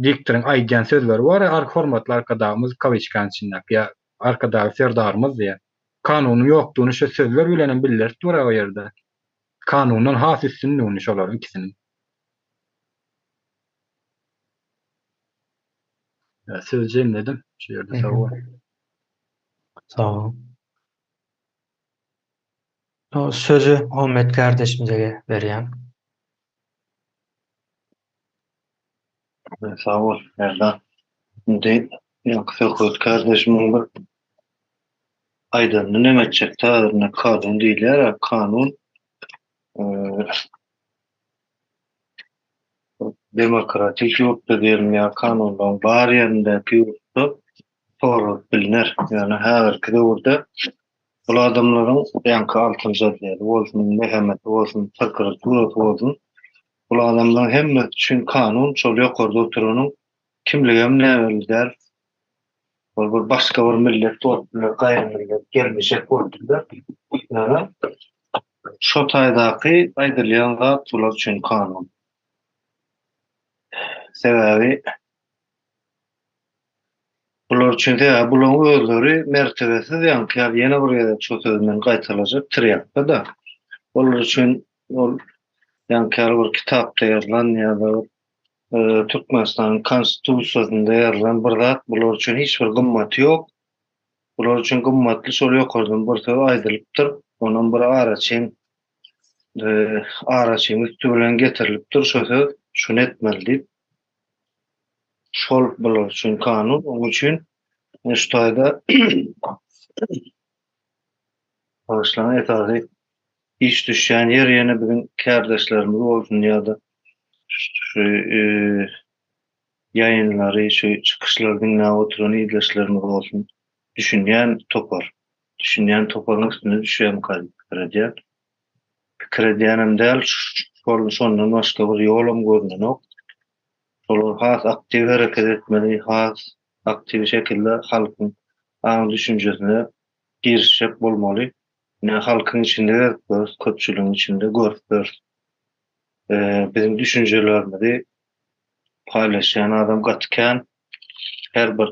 diktoryň aýdýan sözleri bar, hormatly Arkadagymyz kawiçkanyň içindäki ýa Arkadagly Serdarymyz diýýär. Kanunyň ýokdugyny şu sözler bilenem bildirip dur o ýerde. Kanundan has üstündigini şolaryň ikisiniň. Sözi jemledim. Şu ýerde sag bol. Sag bol. Sözi Muhammet kardeşimize berýän. Sag bol, Merdan. Indi ýaňky söhbet kardeşimiň bir aýdanyny neme etjek häzir kanun diýilýär, kanun demokratik ýurtda diýelim ýa kanunlaryň bar ýerindäki ýurtda soralyp bilner. Ýöne häzirki döwürde bul adamlaryň ýaňky altynjy odeli bolsun, MHM-si bolsun, prokuraturasy bolsun, bul adamlaryň hemmesi üçin kanun şol ýokarda oturanyň kimligem näbelli däl. Ol bir başga bir millet bolup biler, gaýry millet, gelmişek bolup biler. Ýöne şo taýdaky aýdylýan zat bular üçin kanun. Sebäbi bular üçin sebäbi bularyň özleri mertebesiz ýaňky ýaly ýene bir gezek şo sözi men gaýtalajak tirýakda-da. Olar üçin ol ýaňky ýaly bir kitapda ýazylan ýa-da bir Türkmenistanyň Konstitusiýasynda ýazylan bir zat bular üçin hiç bir gymmaty ýok. Bular üçin gymmatly şol ýokardan bir söz aýdylypdyr. Onam bir araçyň araçyň üsti bilen getirilipdir şo söz, şuny etmeli diýip. Şol bular üçin kanun, onuň üçin şu taýda bagyşlaň esasy iş düşýän ýer ýene biziň kärdeşlerimiz bolsun ýa-da şu ýaýynlary, şu çykyşlary diňläp oturan ildeşlerimiz bolsun, düşünýän topar, düşünýän toparyň üstüne düşýärmika diýip pikir edýän. Pikir edýänem däl, şol şondan başga bir ýolam görnenok. Şolar has aktiw hereket etmeli, has aktiw şekilde halkyň aň-düşünjesine girişjek bolmaly. Ine halkyň içinde gezip ýörüs, köpçüligiň içinde görüp ýörüs. Biziň düşünjelerimizi paýlaşýan adam gaty kän. Her bir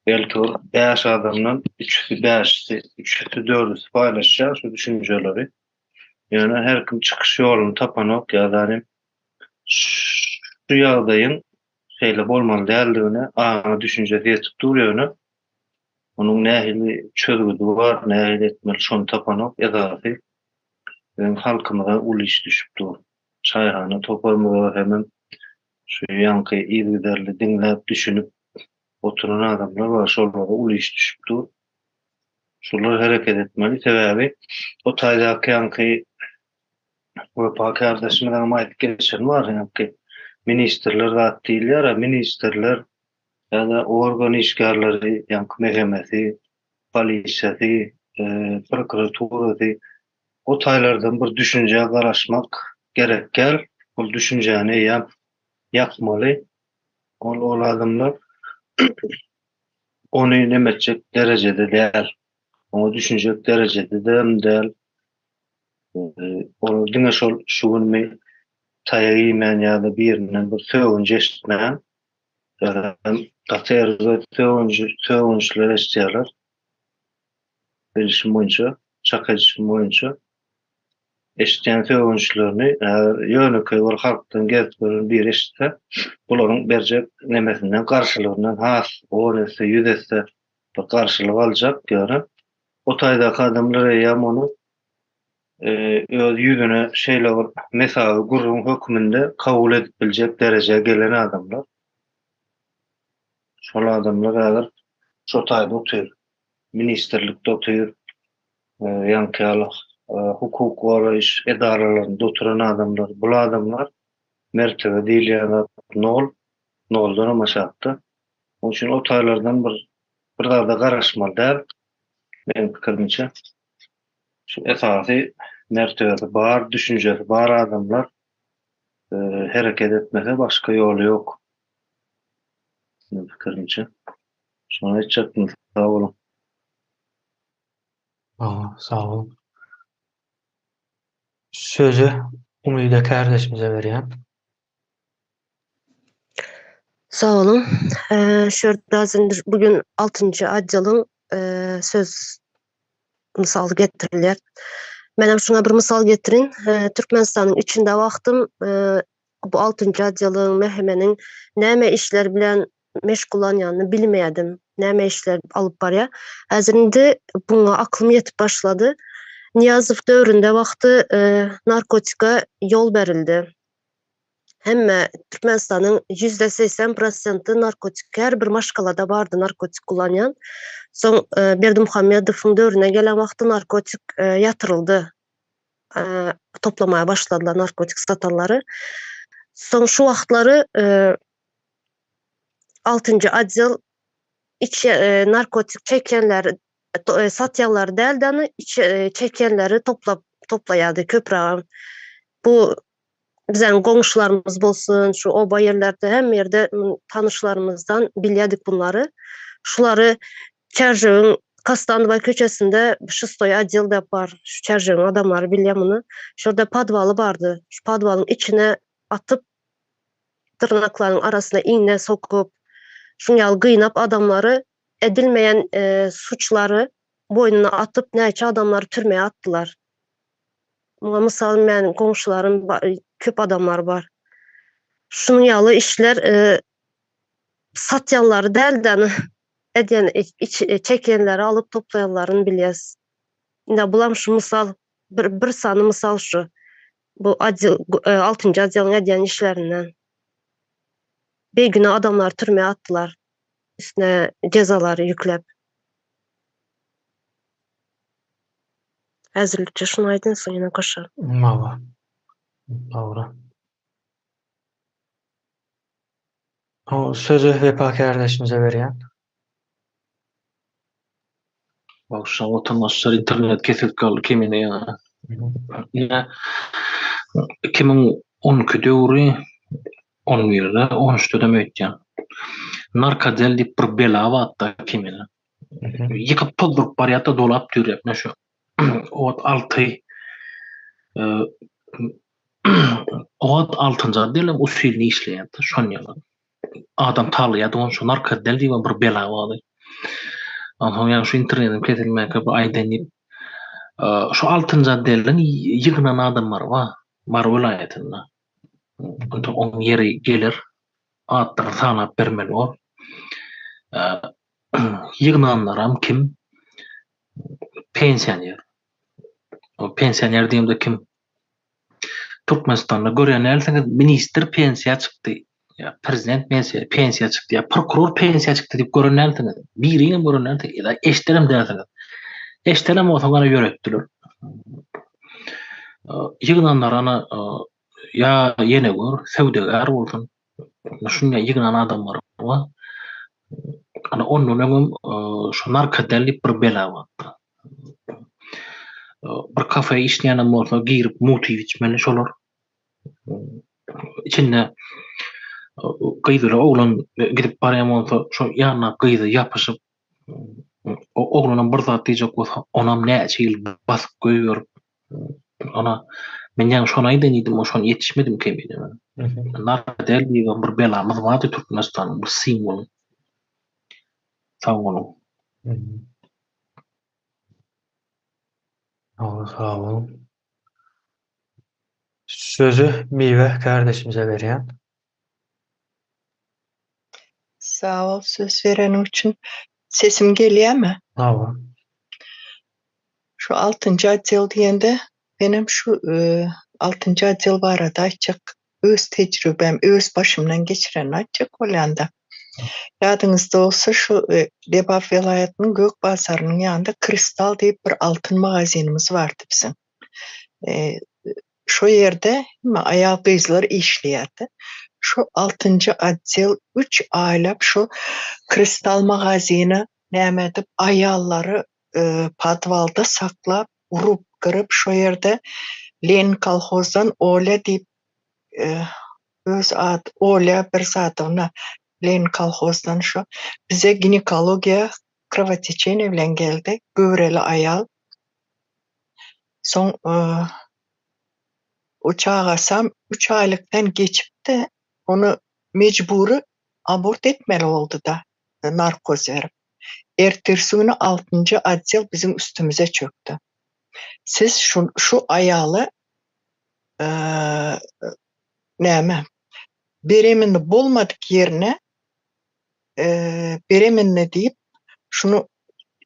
belki bir bäş adamdan üçüsi, bäşisi, üçüsi, dördüsi paýlaşýar şu düşünjeleri. Ýöne her kim çykyş ýoluny tapanok ýa-da şu ýagdaýyň şeýle bolmaly däldigine aňy düşünjesi ýetip dur ýöne onuň nähili çözgüdi bar, nähili etmeli şony tapanok. Esasy biziň halkymyza uly iş düşüp dur. Çaýhana toparymyza hemem şu ýaňky yzygiderli diňläp düşünip oturan adamlar bar şolara uly iş düşüp dur. Şolar hereket etmeli sebäbi o taýdaky ýaňky Wepa kärdeşimiziňem aýdyp geçeni bar ýaňky ministrler zat diýilýär-ä ministrler ýa-da organ işgärleri ýaňky MHM-si, polisiýasy, prokuraturasy o taýlardan bir düşünjä garaşmak gerek däl. Ol düşünjäni eýýäm ýakmaly. Ol ol adamlar ony neme etjek derejede däl. Oňa düşünjek derejede-dem däl. Olar diňe şol şu günmi taýak iýmän ýa-da birinden bir sögünç eşitmän, gaty erbet sögünç sögünçler eşidýärler. Bilşim boýunça, çak edişim boýunça eşidýän sögünçlerini häzir ýönekeý bir halkdan gezip ýören biri eşitse, bularyň berjek nemesinden, garşylygyndan has on esse, ýüz esse bir garşylyk aljak, ýöne o taýdaky adamlar eýýäm ony öz ýüzüne şeýle bir mesawy gürrüň hökmünde kabul edip biljek derejä gelen adamlar. Şol adamlar häzir şo taýda otyr. Ministrlikde otyr. Ýaňky ýaly hukuk goraýyş edaralarynda oturan adamlar. Bul adamlar mertebe diýilýän zat nol, noldanam aşakda. Onuň üçin o taýlardan bir bir zada garaşmaly däl. Meniň pikirimçe. Şu esasy mertebesi bar, düşünjesi bar adamlar hereket etmese başga ýoly ýok. Meniň pikirimçe. Şony aýtjakdym. Sag boluň. Sag boluň. Sözi Umyda kärdeşimize berýän. Sag boluň. Şu ýerde az indi bugün altynjy otdeliň söz mysaly getirilýär. Menem şuňa bir mysal getirin. Türkmenistanyň içinde wagtym bu altynjy otdeliň, MHM-niň näme işler bilen meşgullanýanyny bilmeýärdim. Näme işler alyp barýar. Häzir indi buňa aklym ýetip başlady. Nyýazow döwründe wagty narkotika ýol berildi. Hemme Türkmenistanyň 80% prosenti narkotik her bir maşgalada bardy narkotik kullanýan. Soň Berdimuhamedowyň döwrüne gelen wagty narkotik ýatyryldy. Toplamaga başladylar narkotik satanlary. Soň şu wagtlary altynjy otdel iç narkotik çekýänleri satýanlary däl-de, çekýänleri toplap toplaýardy köprägem. Bu Biziň goňşularymyz bolsun, şu oba ýerlerde hemme ýerde tanyşlarymyzdan bilýärdik bunlary. Şulary Çärjewiň Kastanowa köçesinde şestoý otdel diýip bar. Şu Çärjewiň adamlary bilýär muny. Şurada podwaly bardy. Şu podwalyň içine atyp dyrnaklaryň arasyna iňne sokup, şuň ýaly gynap adamlary edilmeýän suçlary boýnuna atyp näçe adamlary türmä atdylar. Muňa mysal meniň goňşularym köp adamlar bar. Şunuň ýaly işler satýanlary däl-de, edýän çekýänleri alyp toplaýanlaryny bilýäs. Indi bulam şu mysal bir bir sany mysal şu. Bu altynjy otdeliň edýän işlerinden. Bigünä adamlary türmä atdylar. Üstüne jezalary ýükläp. Häzirlikçe şuny aýdyn, soň ýene goşaryn. Hawa. Dogry. O sözi Wepa kärdeşimize berýän. Bagşyň watandaşlar internet kesilip galdy kemine ýa. Ine 2012 döwri 11-de 13-de-dem öýtýän. Narkodel diýip bir bela batda kemine. Ýykyp tozduryp barýar-da dolap dürýär. Mine şu ot alty ot altynjy diýlen usulyny işleýär-de şon ýaly. Adam talaýardy ony şu narkodel diýip bir bela bardy. Onsoň ýa şu internetiň kesilmänkä bir aýdaýyn diýip şu altynjy otdelden ýygnan adamlar bar Mary welaýatynda. Onda oň ýeri geler atlary sanap bermeli bor. Ýygnanlaram kim? Pensioner. O pensioner diýemde kim? Türkmenistanda görýän dälsiňiz, ministr pensiýa çykdy, ýa prezident pensiýa pensiýa çykdy, ýa prokuror pensiýa çykdy diýip gören dälsiňiz. Biriňem gören dälsiňiz, ýa eşdenem dälsiňiz. Eşdenem bolsa gana ýöretdiler. Ýygnanlar ana ýa ýene gör, söwdagär bolsun, Şunda ýygnan adamlar bar. Ana ondan öňem şu narkodel diýip bir bela bardy. Bir kafe işleýänem bolsa girip mugt iýip içmeli şolar. Içinde gyz bilen oglan gidip barýan bolsa şo ýanyndaky gyza ýapyşyp oglanam bir zat diýjek bolsa onam näçe ýyl basyp goýberip Ana, men ýaňy şony aýdaýyn diýdim, şony ýetişmedim kemine men. Narkodel diýibem bir belamyz bardy Türkmenistanyň bir simwoly. Sag boluň. Sag boluň. Sözi Miwe kardeşimize berýän. Sag bol söz bereniň üçin. Sesim gelýärmi? Hawa. Şu altynjy otdel diýende menem şu altynjy otdel barada aýtjak. Öz tejribäm, öz başymdan geçirenini aýtjak bolýanda. Ýadyňyzda bolsa şu Lebap welaýatynyň Gök bazarynyň ýanynda Kristal diýip bir altyn magazinimiz bardy biziň. Şo ýerde hemme aýal-gyzlar işleýärdi. Şo altynjy otdel üç aýlap şo Kristal magazine näme edip aýallary podwalda saklap urup gyryp şo ýerde Lenin kolhozdan Olýa diýip öz ady Olýa bir zadyna Lenin kolhozdan şo bize ginekologiýa krowotečeniýe bilen geldi göwreli aýal Soň o çagasam üç aýlykdan geçipdi. Ony mejbury abort etmeli boldy-da, narkoz berip. Ertirsi güni altynjy otdel biziň üstümize çökdi. Siz şu şu aýaly näme beremini bolmadyk ýerine beremenni diýip şuny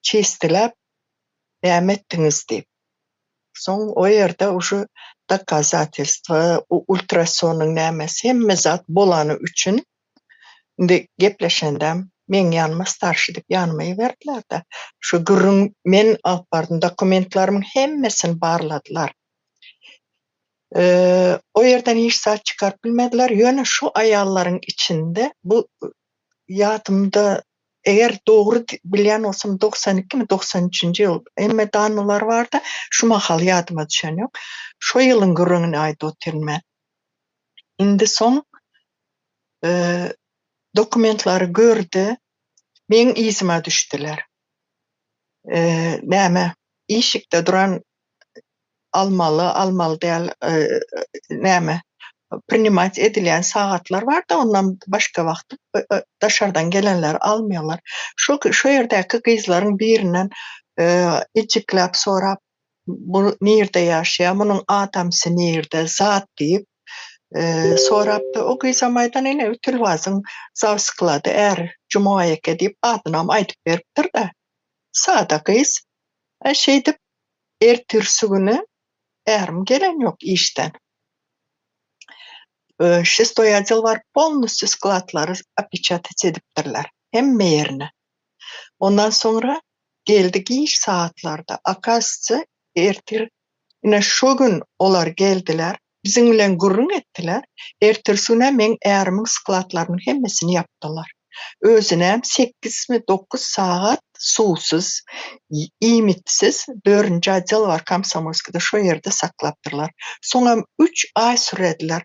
çistiläp näme etdiňiz diýip. Soň o ýerde uje dokazatelstwo, ultrasonyň nämesi hemme zat bolany üçin indi gepleşendem meň ýanyma starşy diýip ýanyma iberdiler-de. Şu gürrüň men alyp bardym, dokumentlerimiň hemmesini barladylar. O ýerden hiç zat çykaryp bilmediler. Ýöne şu aýallaryň içinde bu ýadymda eger dogry bilýän bolsam 92 mi 93-nji ýyl hemme dannylar bardy. Şu mahal ýadyma düşen ýok. Şo ýylyň gürrüňini aýdyp otyryn men. Indi soň dokumentlary gördi, meň yzyma düşdüler. Näme işikde duran almaly, almaly däl näme prinimat edilýän sagatlar barda, ondan başga wagt daşardan gelenleri almaýarlar. Şo şo ýerdäki gyzlaryň birinden ejikläp sorap, bu nirde ýaşaýar, munuň adamsy nirde, zat diýip sorapdy. O gyzam aýdan ine Tülwazyň zawsklady äri Juma eke diýip adynam aýdyp beripdir-de. Sada gyz. Şeýdip Ertirsi güni ärim gelen ýok işden. Şestoý otdel baryp polnusýu skladlary opeçatat edipdirler. Hemme ýerine. Ondan soňra geldi giç sagatlarda. Okazysy ertir ine şo gün olar geldiler. Biziň bilen gürrüň etdiler. Ertirsi günem meň ärimiň skladlarynyň hemmesini ýapdylar. Özünem sekizmi, dokuz sagat suwsuz, iýmitsiz dördünji otdel bar Komsomolskide şo ýerde saklapdyrlar. Soňam üç aý sürediler.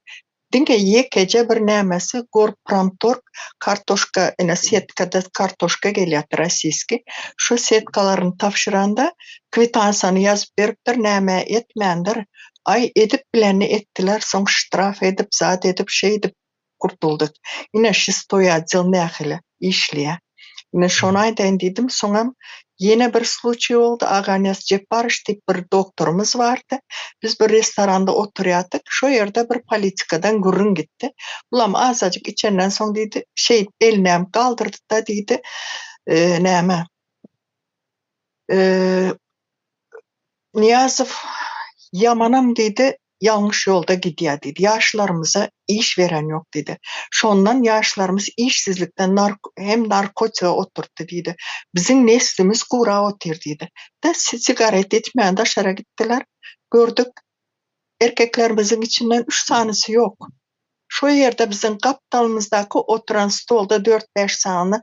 Diňe ýekeje bir nämesi Gorpromtorg kartoşka ine setkada kartoşka gelýärdi rossiýskiý. Şo setkalaryny tabşyranda kwitansiýany ýazyp beripdir, nämä etmändir. Aý edip bilenini etdiler, soň ştraf edip, zat edip, şeýdip gurtuldyk. Ine şestoý otdel nähili işleýär. Ine şony aýdaýyn diýdim. Soňam ýene bir sluçiý boldy. Aganes Jepbarow diýip bir doktorymyz bardy. Biz bir restoranda oturýardyk. Şo ýerde bir politikadan gürrüň gitdi. Bulam azajyk içenden soň diýdi, şeýdip elinem galdyrdy-da diýdi, näme, Nyýazow ýamanam diýdi, ýalňyş ýolda gidýär diýdi. Ýaşlarymyza iş beren ýok diýdi. Şondan ýaşlarymyz işsizlikden hem narkotige oturtdy diýdi. Biziň neslimiz gurap otyr diýdi. De sigaret içmän daşara gitdiler. Gördük, erkeklerimiziň içinden üç sanysy ýok. Şo ýerde biziň gapdalymyzdaky oturan stolda dört-bäş sany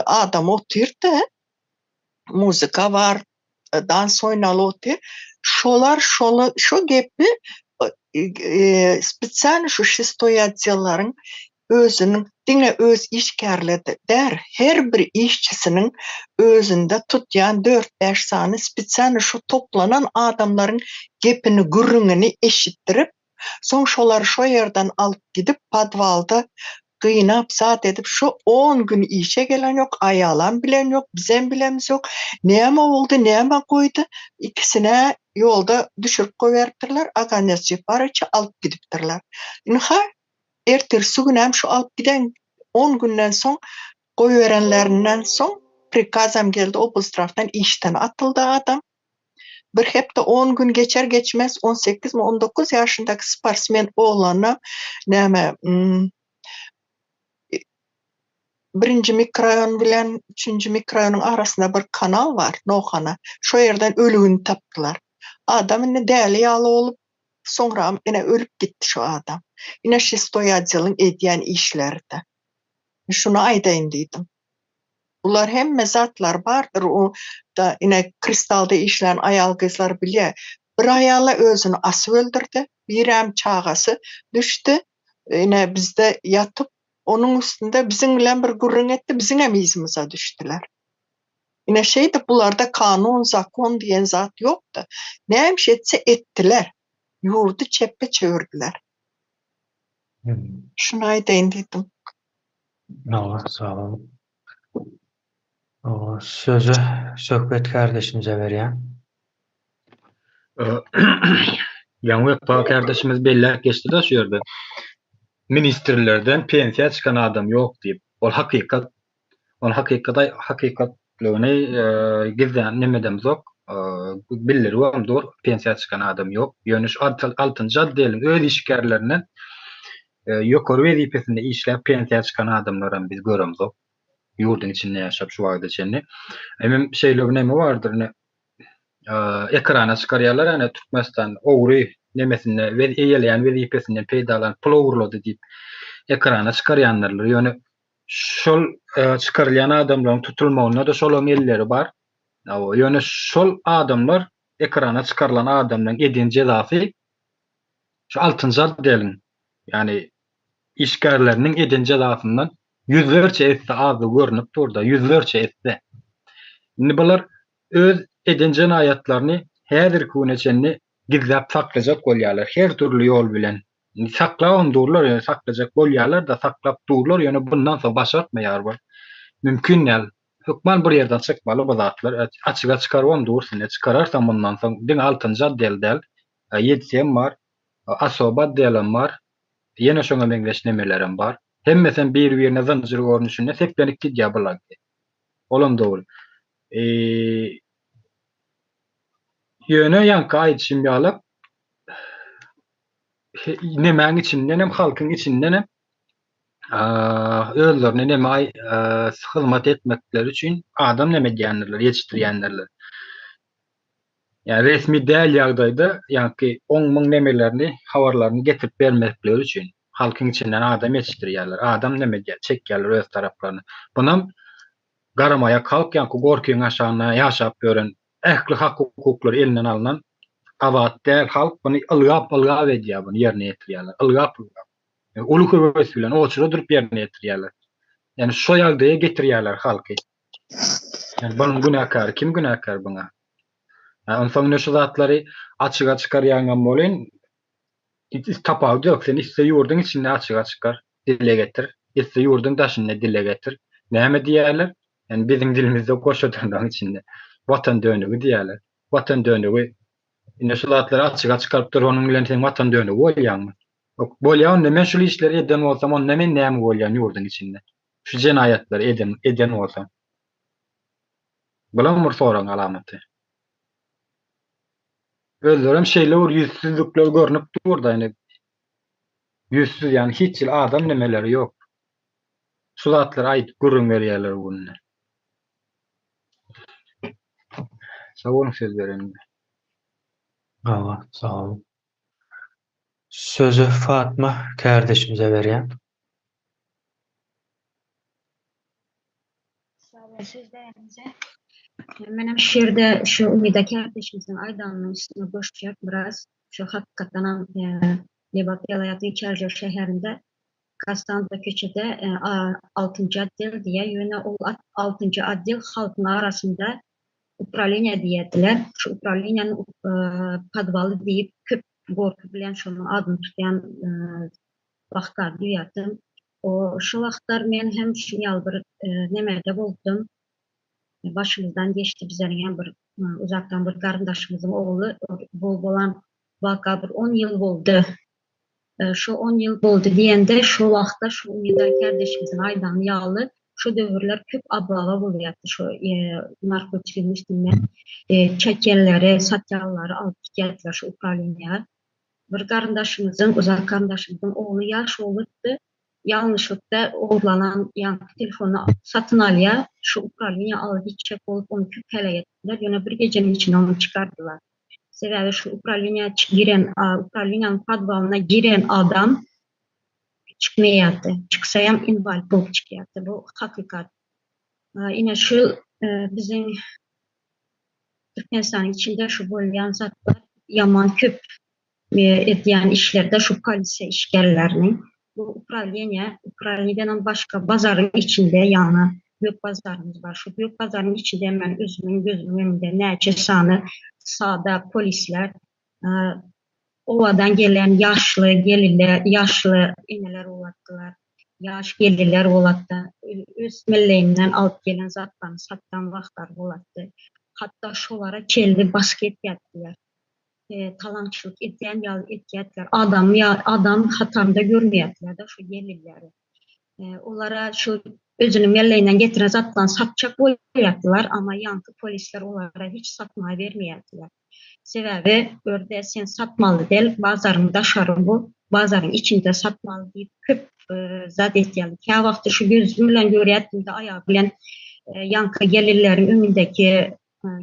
adam otyrdy. Muzyka bar, dans oýnaly otyr. Şolar şoly şo gepi spesialno şu şestoý otdellaryň özüniň diňe öz işgärleri däl, her bir işçisiniň özünde tutýan dört-bäş sany spesialno şu toplanan adamlaryň gepini, gürrüňini eşitdirip, Soň şolary şo ýerden alyp gidip podwalda gynap zat edip şo on gün işe gelen ýok aýalam bilen ýok bizem bilemizok näme boldy näme goýdy ikisinä ýolda düşürip goýberipdirler Aganes Jeparowiçi alyp gidipdirler ynha ertirsi günem şo alyp giden on günden soň goýberenlerinden soň prikazam geldi oblzdrawdan işden atyldy adam. Bir hepde on gün geçer geçmez on sekizmi on dokuz ýaşyndaky sportsmen oglana näme birinji mikroraýon bilen üçünji mikroraýonyň arasynda bir kanal bar Nohana şo ýerden ölügini tapdylar. Adam indi däli ýaly bolup soňram ine ölüp gitdi şo adam. Ine şestoý otdeliň edýän işleride. Şuny aýdaýyn diýdim. Bular hemme zatlar bardyr o da ine kristalda işlän aýal gyzlar bilýä. Bir aýala özüni asyp öldürdi, birem çagasy düşdi ine bizde ýatyp onuň üstünde biziň bilen bir gürrüň etdi biziňem yzymyza düşdüler. Ine şeýdip bularda kanun zakon diýen zat ýokdy. Nämiş etse etdiler. Ýurdy çepbe çöwürdiler. Şuny aýdaýyn diýdim. Hawa, sag boluň. Sözi Söhbet kardeşimize berýän. Ýaňy Wepa kärdeşimiz belläp geçdi-de şu ýerde. Ministrlerden pensiýa çykan adam ýok diýip. Ol hakykat. Ol hakykat hakykatlygyny gizlän nemedemzok. Bildiribem dur, pensiýa çykan adam ýok. Ýöne şu altynjy otdeliň öz işgärlerinden ýokary wezipesinde işläp pensiýa çykan adamlaram biz göremzok. Ýurduň içinde ýaşap şu wagta çenli. Hemem şeýle bir neme bardyr ine ekrana çykarýarlar ýa Türkmenistan ogry nemesinde we eýeleýän wezipesinden peýdalanyp pul ogurlady diýip ekrana çykarýandyrlar. Ýöne şol çykarylýan adamlaryň tutulmagynda-da şolaryň elleri bar. Ýöne şol adamlar ekrana çykarylan adamlaryň eden jezasy şu altynjy otdeliň ýagny işgärleriniň eden jezasyndan ýüzlerçe esse azdygy görnüp dur-da, ýüzlerçe esse. Indi bular öz eden jenaýatlaryny häzirki güne çenli gizläp saklajak bolýarlar her dürli ýol bilen. Indi saklabam durlar, ýöne saklajak bolýarlar-da, saklap durlar, ýöne bundan soň başartmaýar bu. Mümkin däl. Hökman bir ýerden çykmaly bu zatlar. Açyga çykarybam dursun. Çykararsaň mundan soň diňe altynjy otdel däl, ýedisi hem bar, osoba otdelem bar, ýene şoňa meňzeş nemelerem bar. Hemmesem bir-birine zynjyr görnüşinde seplenip gidýär bular. Olam dogry. Ýöne ýaňky aýdyşym ýaly nemäň içindenem, halkyň içindenem özlerine neme hyzmat etmekleri üçin adam neme edýändirler, ýetişdirýändirler. Ýa resmi däl ýagdaýda ýaňky oň-muň nemelerini, habarlaryny getirip bermekleri üçin halkyň içinden adam ýetişdirýärler, adam neme edýär, çekýärler öz taraplaryna. Bunam garamaýak halk ýaňky gorkyň aşagynda ýaşap ýören, ähli hak-hukuklary elinden alnan azat däl halk muny ylgap-ylgap edýär muny ýerine ýetirýärler, ylgap-ylgap. Uly höwes bilen oçura durup ýerine ýetirýärler. Ýani şo ýagdaýa getirýärler halky. Ýani bunuň günäkäri kim günäkär buňa? Onsoň ine şu zatlary açyga çykarýaňam welin hiç tapawudy ýok. Sen isle ýurduň içinde açyga çykar, dile getir, isle ýurduň daşynda dile getir. Näme diýýärler? Ýani biziň dilimizde goşa dyrnagyň içinde. Watan dönügi diýýärler. Watan dönügi ine şu zatlary açyga çykaryp dur, onuň bilen sen watan dönügi bolýaňmy? Bolýa onda men şul işleri eden bolsam onda men näme bolýan ýurduň içinde? Şu jenaýatlary eden eden bolsam. Bulam bir soragyň alamaty. Özlerem şeýle bir ýüzsüzlükleri görnüp dur-da indi. Ýüzsüz ýagny hiç hili adam nemeleri ýok. Şu zatlary aýdyp gürrüň berýärler bu günde. Sag boluň söz berenime. Hawa, sag boluň. Sözi Fatma kärdeşimize berýän. Sag bol söz bereniňize. Menem şu ýerde şu Umyda kärdeşimiziň aýdanynyň üstüne goşjak biraz. Şu hakykatdanam Lebap welaýatynyň Çärjew şäherinde Kastanda köçede altynjy otdel diýýär. Ýöne ol altynjy otdel halkyň arasynda uprawleniýe diýerdiler. Şu uprawleniýanyň podwaly diýip köp gorky bilen şonuň adyny tutýan wagtlar duýardym. O şu wagtlar men hem şuň ýaly bir nemede boldum. Başymyzdan geçdi bizleriň hem bir uzakdan bir garyndaşymyzyň ogly bu bolan waka bir on ýyl boldy. Şu on ýyl boldy diýende şu wagtda şu Umyda kärdeşimiziň aýdany ýaly şu döwürler köp oblawa bolýardy şu narkotigiň üstünden çekenleri, satýanlary alyp gidýärdiler şu uprawleniýä. Bir garyndaşymyzyň, uzak garyndaşymyzyň ogly ýaş oglupdy. Ýalňyşlykda ogurlanan ýaňky telefony satyn alýar. Şu uprawleniýä alyp gitjek bolup ony köp hälek etdiler. Ýöne bir gejeniň içinde ony çykardylar. Sebäbi şu uprawleniýä giren, uprawleniýanyň podwalyna giren adam çykmaýardy. Çyksa hem inwalid bolup çykýardy. Bu hakykat. Ine şu biziň Türkmenistanyň içinde şu bolýan zatlar ýaman köp edýän işlerde şu polisiýa işgärleriniň bu uprawleniýe uprawleniýedenem başga bazaryň içinde ýagny gök bazarymyz bar şu gök bazaryň içinde men özümiň gözümiň öňünde näçe sany sada polisler owadan gelen ýaşly gelinler ýaşly eneler bolatdylar ýaş gelinler bolatdy öz melleginden alyp gelen zatlaryny satdan wagtlary bolatdy hatda şolara çenli basyp etýärdiler. Talaňçylyk edýän ýaly etýärdiler. Adam ýa adam hatarynda görmeýärdiler-de şu ýerlileri. Olara şu özüniň melleginden getiren zatlaryny satjak bolýardylar, amma ýaňky polisler olara hiç satmaga bermeýärdiler. Sebäbi örde sen satmaly del, bazaryň daşary bu, bazaryň içinde satmaly diýip köp zat etýärler. Käwagty şu gözüm bilen görýärdim-de aýagy bilen ýaňky ýerlileriň öňündäki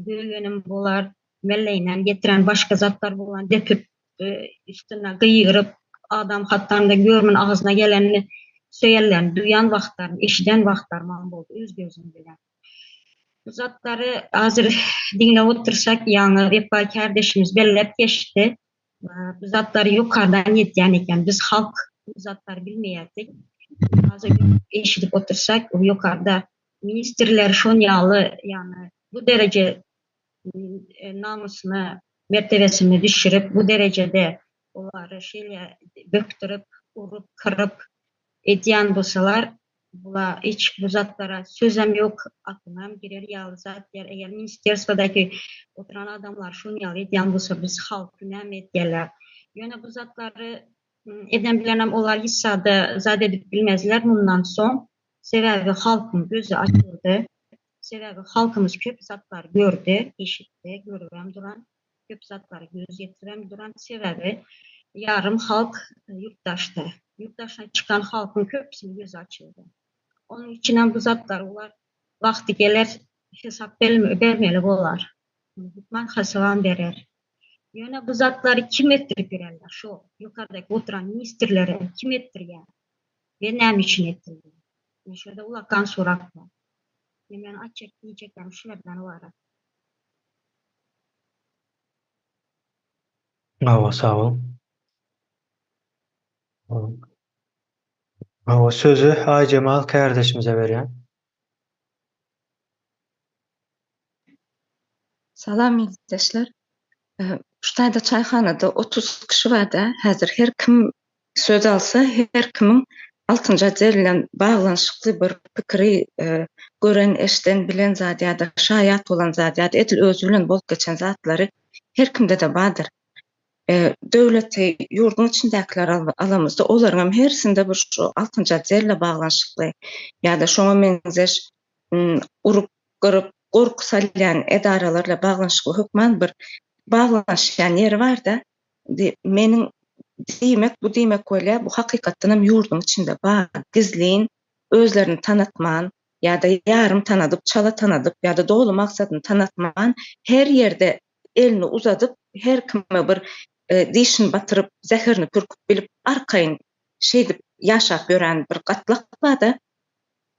gögenim bolar, Melleýinden getiren başga zatlar bolan depip, üstüne gygyryp, adam hatdan-da görmün agzyna gelenini söýenlerini duýan wagtlarym, eşiden wagtlarymam boldy öz gözüm bilen. Bu zatlary hazir diňläp otursak, ýaňy Wepa kärdeşimiz belläp geçdi. Bu zatlary ýokardan ýetýän eken. Biz halk bu zatlary bilmeýärdik. Hazir eşidip otursak, ýokarda ministrler şon ýaly, ýagny bu dereje namysyny, mertebesini düşürip, bu derejede olary şeýle bökdürip, urup, kyryp edýän bolsalar, bula hiç bu zatlara sözem ýok, aklynam girer ýaly zat däl. Eger ministerstwodaki oturan adamlar şuny ýaly edýän bolsa, biz halky näme edýärler? Ýöne bu zatlary eden bilenem olar hiç zada zat edip bilmezler mundan soň. Sebäbi halkyň gözi açyldy. Sebäbi halkymyz köp zatlary gördi, eşitdi, görübem duran, köp zatlara göz ýetiribem duran. Sebäbi ýarym halk ýurt daşda. Ýurt daşyna çykan halkyň köpüsiniň gözi açyldy. Onuň üçinem bu zatlary olar wagty geler hesap bermeli bolar. Hökman hasabam berer. Ýöne bu zatlary kim etdirip ýörerler? Şo ýokardaky oturan ministrlere kim etdirýär we näme üçin etdirýär? Ine şurada ulakan sorag bar. Men açjak diýjeklerim şulardan ybarat. Hawa sag bol. Hawa sözi Aýjemal kärdeşimize berýän. Salam ildeşler. Şu taýda çaýhanada 30 kişi barda. Häzir her kim söz alsa, her kimiň altynjy otdel bilen baglanyşykly bir pikiri gören, eşiden, bilen zady ýa-da şaýat bolan zady ýa-da edil özi bilen bolup geçen zatlary her kimde-de bardyr. Döwleti, ýurduň içindäkileri alamyzda, olaryň hem hersinde bir şu altynjy otdel bilen baglanyşykly ýa-da şoňa meňzeş urup, gyryp, gorky salýan edaralar bilen baglanyşykly hökman bir baglanyşýan ýeri bar-da. Meniň diýmek, bu diýmek bolýar, bu hakykatdan hem ýurduň içinde bar, gizlin, özlerini tanatman ýa-da ýarym tanadyp, çala tanadyp ýa-da doly maksadyny tanatman, her ýerde elini uzadyp, her kime bir dişini batyryp, zäherini pürküp bilip, arkaýyn şeýdip ýaşap ýören bir gatlak bar-da.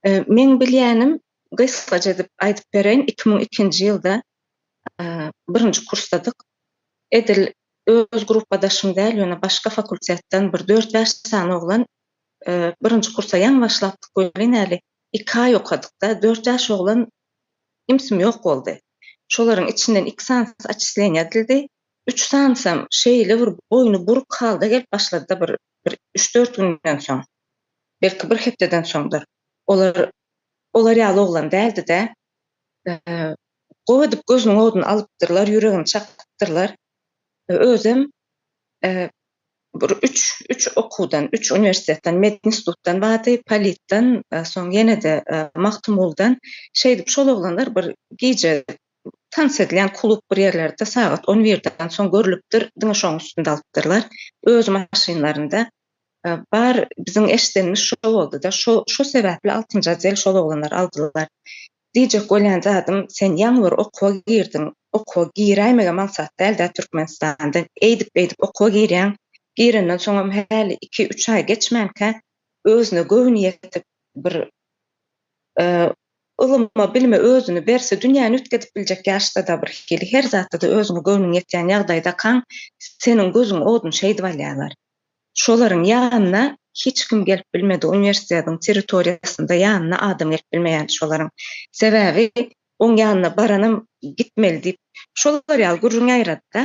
Meň bilýänim, gysgaça edip aýdyp bereýin, 2002-nji ýylda birinji kursdadyk. Edil öz gruppadaşym däl, ýöne başga fakultetden bir dört-bäş sany oglan birinji kursa ýaňy başlapdyk welin häli iki aý okadyk-da, dört-bäş oglan imsim ýok boldy. Şolaryň içinden iki sanysy otçisleniýe edildi. Üç sanysam şeýle bir boýny buruk halda gelip başlady-da bir bir üç-dört günden soň. Belki bir hepdeden soňdur. Olar olar ýaly oglan däldi-de. Gowy edip gözüniň oduny alypdyrlar, ýüregini çakypdyrlar. Özem bir üç, üç okuwdan, üç uniwersitetden, medinstitutdan bardy, politden, soň ýene-de Magtymgulydan. Şeýdip şol oglanlar bir gije tans edilýän klub bir ýerlerde sagat on birden soň görlüpdir, diňe şoň üstünde alypdyrlar. Öz maşynlarynda. Bar biziň eşidenimiz şo boldy-da. Şo, şo sebäpli altynjy otdel şol oglanlar aldylar. Diýjek bolýan zadym, sen ýaňy bir okuwa girdiň, okuwa giräýmegem aňsat däl-dä Türkmenistanda. Eýdip-beýdip okuwa girýäň, girenden soňam häli iki-üç aý geçmänkä özüne göwni ýetip bir ylyma, bilime özüni berse dünýäni üýtgedip biljek ýaşda-da bir hili her zatda-da özüňe göwnüň ýetýän ýagdaýdakaň seniň gözüň oduny şeýdip alýarlar. Şolaryň ýanyna hiç kim gelip bilmedi, uniwersitetiň territoriýasynda ýanyna adam gelip bilmeýärdi şolaryň. Sebäbi oň ýanyna baranam gitmeli diýip, şolar ýaly gürrüň ýaýrady-da.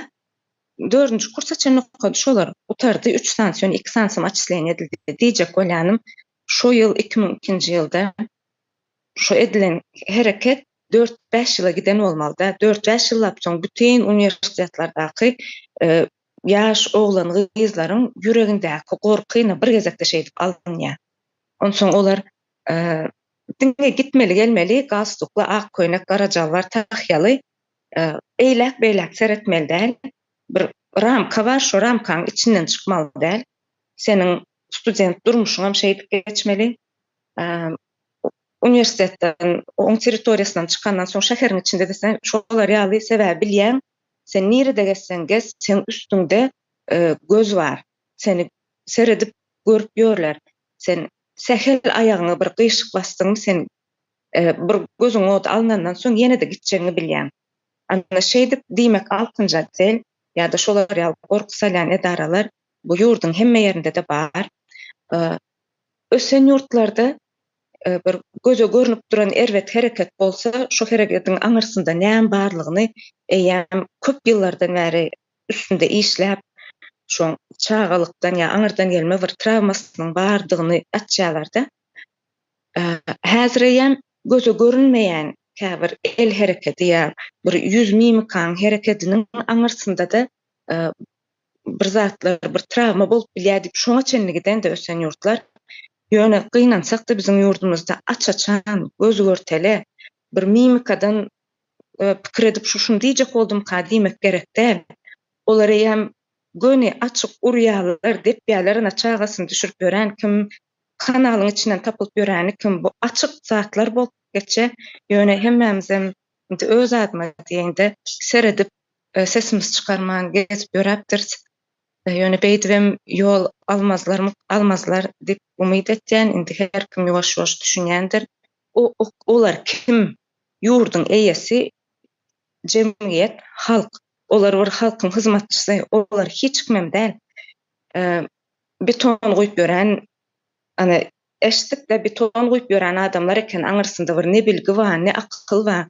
Dördünji kursa çenli okady şolar. Gutardy, üç sanysy, ýöne iki sanysam otçisleniýe edildi. Diýjek bolýanym, şo ýyl, 2002-nji ýylda şo edilen hereket dört-bäş ýyla giden bolmaly-da. Dört-bäş ýyllap soň bütin uniwersitetlerdaky. Ýaş oglan-gyzlaryň ýüregindäki gorkyny bir gezekde şeýdip alynýar. Onsoň olar diňe gitmeli-gelmeli galstukly, ak köýnek, gara jalbar, tahýaly, eýläk-beýläk seretmeli däl. Bir ramka bar, şo ramkaň içinden çykmaly däl. Seniň student durmuşyňam şeýdip geçmeli. Uniwersitetden, oň territoriýasyndan çykandan soň şäheriň içinde-de sen şolar ýaly, sebäbi bilýäň, sen nirede gezseň gez, seň üstüňde göz bar. Seni seredip, görüp ýörler. Sen sähel aýagyňy bir gyşyk basdyňmy, sen bir gözüň ody alnandan soň ýene-de gitjegiňi bilýäň. Ana şeýdip, diýmek altynjy otdel ýa-da şolar ýaly gorky salýan edaralar bu ýurduň hemme ýerinde-de bar. Ösen ýurtlarda bir göze görnüp duran erbet hereket bolsa, şo hereketiň aňyrsynda näme barlygyny eýýäm köp ýyllardan bäri üstünde işläp, şoň çagalykdan ýa aňyrdan gelme bir trawmasynyň bardygyny açýarlar-da. Häzir eýýäm göze görünmeýän käbir el hereketi ýa bir ýüz mimikaň herekediniň aňyrsynda-da bir zatlar, bir trawma bolup bilýär diýip şoňa çenli giden-de ösen ýurtlar. Ýöne gynansak-da biziň ýurdumyzda aç-açan, göz-görtele bir mimikadan pikir edip şu şuny diýjek boldumka diýmek gerek däl. Olar eýýäm göni açyk urýarlar, depýärler, ana çagasyny düşürip ýören kim, kanalyň içinden tapylyp ýöreni kim, bu açyk zatlar bolup geçýär. Ýöne hemmämizem indi öz adyma diýeýin-de seredip sesimizi çykarman gezip ýöräpdiris. Ýöne beýdibem ýol almazlar, almazlar diýip umyt etýän. Indi her kim ýuwaş-ýuwaş düşünýändir. O olar kim? Ýurduň eýesi jemgyýet, halk. Olar bir halkyň hyzmatçysy. Olar hiç kimem däl. Beton guýup ýören, ana, eşitdik-de, beton guýup ýören adamlar eken, aňyrsynda bir ne bilgi bar, ne akyl bar,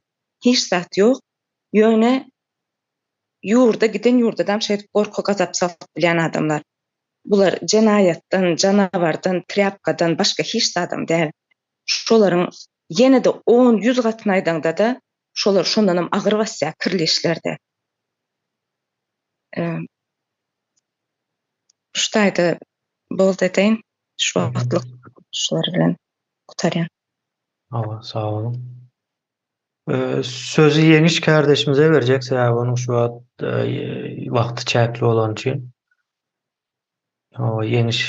hiç zat ýok. Ýöne ýurda giden ýurdadam şeýdip gorky gazap salyp bilýän adamlar. Bular jenaýatdan, janawardan, trýapkadan başga hiç zadam däl. Şolaryň ýene-de on, ýüz gatyny aýdaňda-da, şolar şondanam agyr basýar kirli işlerde. Şu taýda boldy edeýin. Şu wagtlyk şular bilen gutarýan. Hawa, sag boluň. Sözi Ýeňiş kärdeşimize berjek, sebäbi onuň şu wagt wagty çäkli bolany üçin. Hawa, Ýeňiş.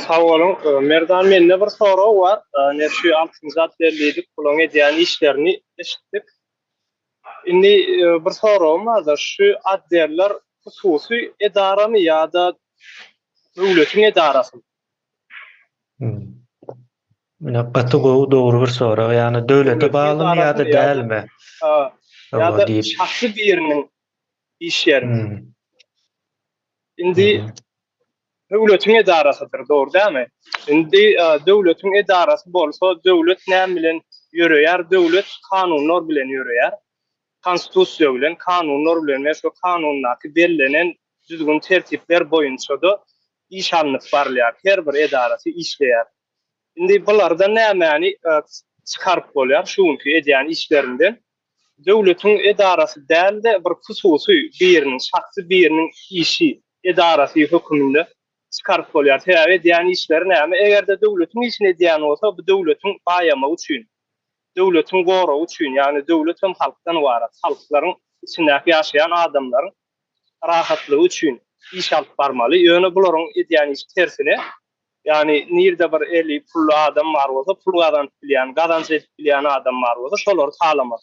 Sag boluň. Merdan mende bir sorag bar. Ine şu altynjy otdel diýdik, bularyň edýän işlerini eşitdik. Indi bir soragym barda, şu otdeller hususy edaramy ýa-da döwletiň edarasymy? Ine gaty gowy dogry bir sorag. Ýagny döwlete baglymy ýa-da dälmi? Ýa-da şahsy biriniň iş ýerimi? Indi döwletiň edarasydyr, dogry dälmi? Indi döwletiň edarasy bolsa, döwlet näme bilen ýöreýär? Döwlet kanunlar bilen ýöreýär. Konstitusiýa bilen, kanunlar bilen we şo kanundaky bellenen düzgün-tertipler boýunça-da iş alnyp barylýar, her bir edarasy işleýär. Indi bulardan nämäni çykaryp bolýar şu günki edýän işlerinden? Döwletiň edarasy däl-de, bir hususy biriniň, şahsy biriniň işi, edarasy höküminde çykaryp bolýar. Sebäbi edýän işleri näme? Eger-de döwletiň işini edýän bolsa, bu döwletiň baýamagy üçin, döwletiň goragy üçin, ýagny döwlet hem halkdan ybarat, halklaryň içindäki ýaşaýan adamlaryň rahatlygy üçin iş alyp barmaly. Ýöne bularyň edýän işi tersine, ýagny nirde bir eli pully adam bar bolsa, pul gazanyp bilýän, gazanç edip bilýän adam bar bolsa, şolary talamak.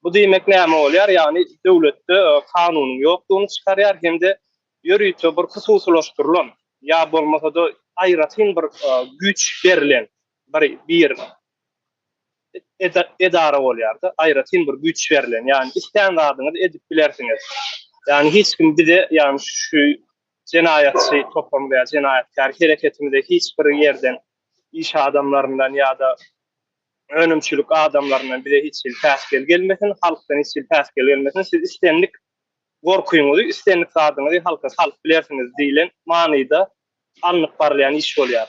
Bu diýmek näme bolýar? Ýagny döwletde kanunyň ýokdugyny çykarýar hem-de ýörite bir hususylaşdyrylan ýa bolmasa-da aýratyn bir güýç berlen bir bir edara bolýar-da, aýratyn bir güýç berlen, ýagny islän zadyňyzy edip bilersiňiz. Ýagny hiç kim bize, ýagny şu jenaýatçy toparymyza ýa jenaýatkär hereketimize hiç bir ýerden iş adamlaryndan ýa-da önümçilik adamlaryndan bize hiç hili päsgel gelmesin, halkdan hiç hili päsgel gelmesin, siz islendik gorkyňyzy, islendik zadyňyzy halka salyp bilersiňiz diýlen manyda alnyp barylýan iş bolýar.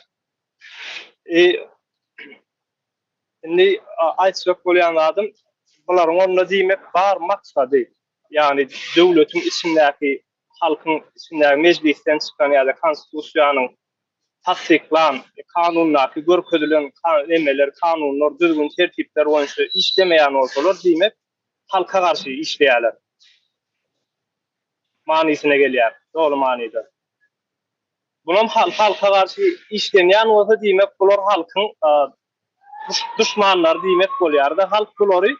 Indi aýtjak bolýan zadym, bularyň onda diýmek bar maksady. ýagny döwletiň içindäki halkyň içindäki mejlisden çykan ýa-da konstitusiýanyň tassyklan kanundaky görkezilen nemeler, kanunlar, düzgün tertipler boýunça işlemeýän bolsalar, diýmek halka garşy işleýärler manysyna gelýär, doly manyda. Bulam halka garşy işlenýän bolsa, diýmek bular halkyň duşmanlary diýmek bolýar-da. Halk bulary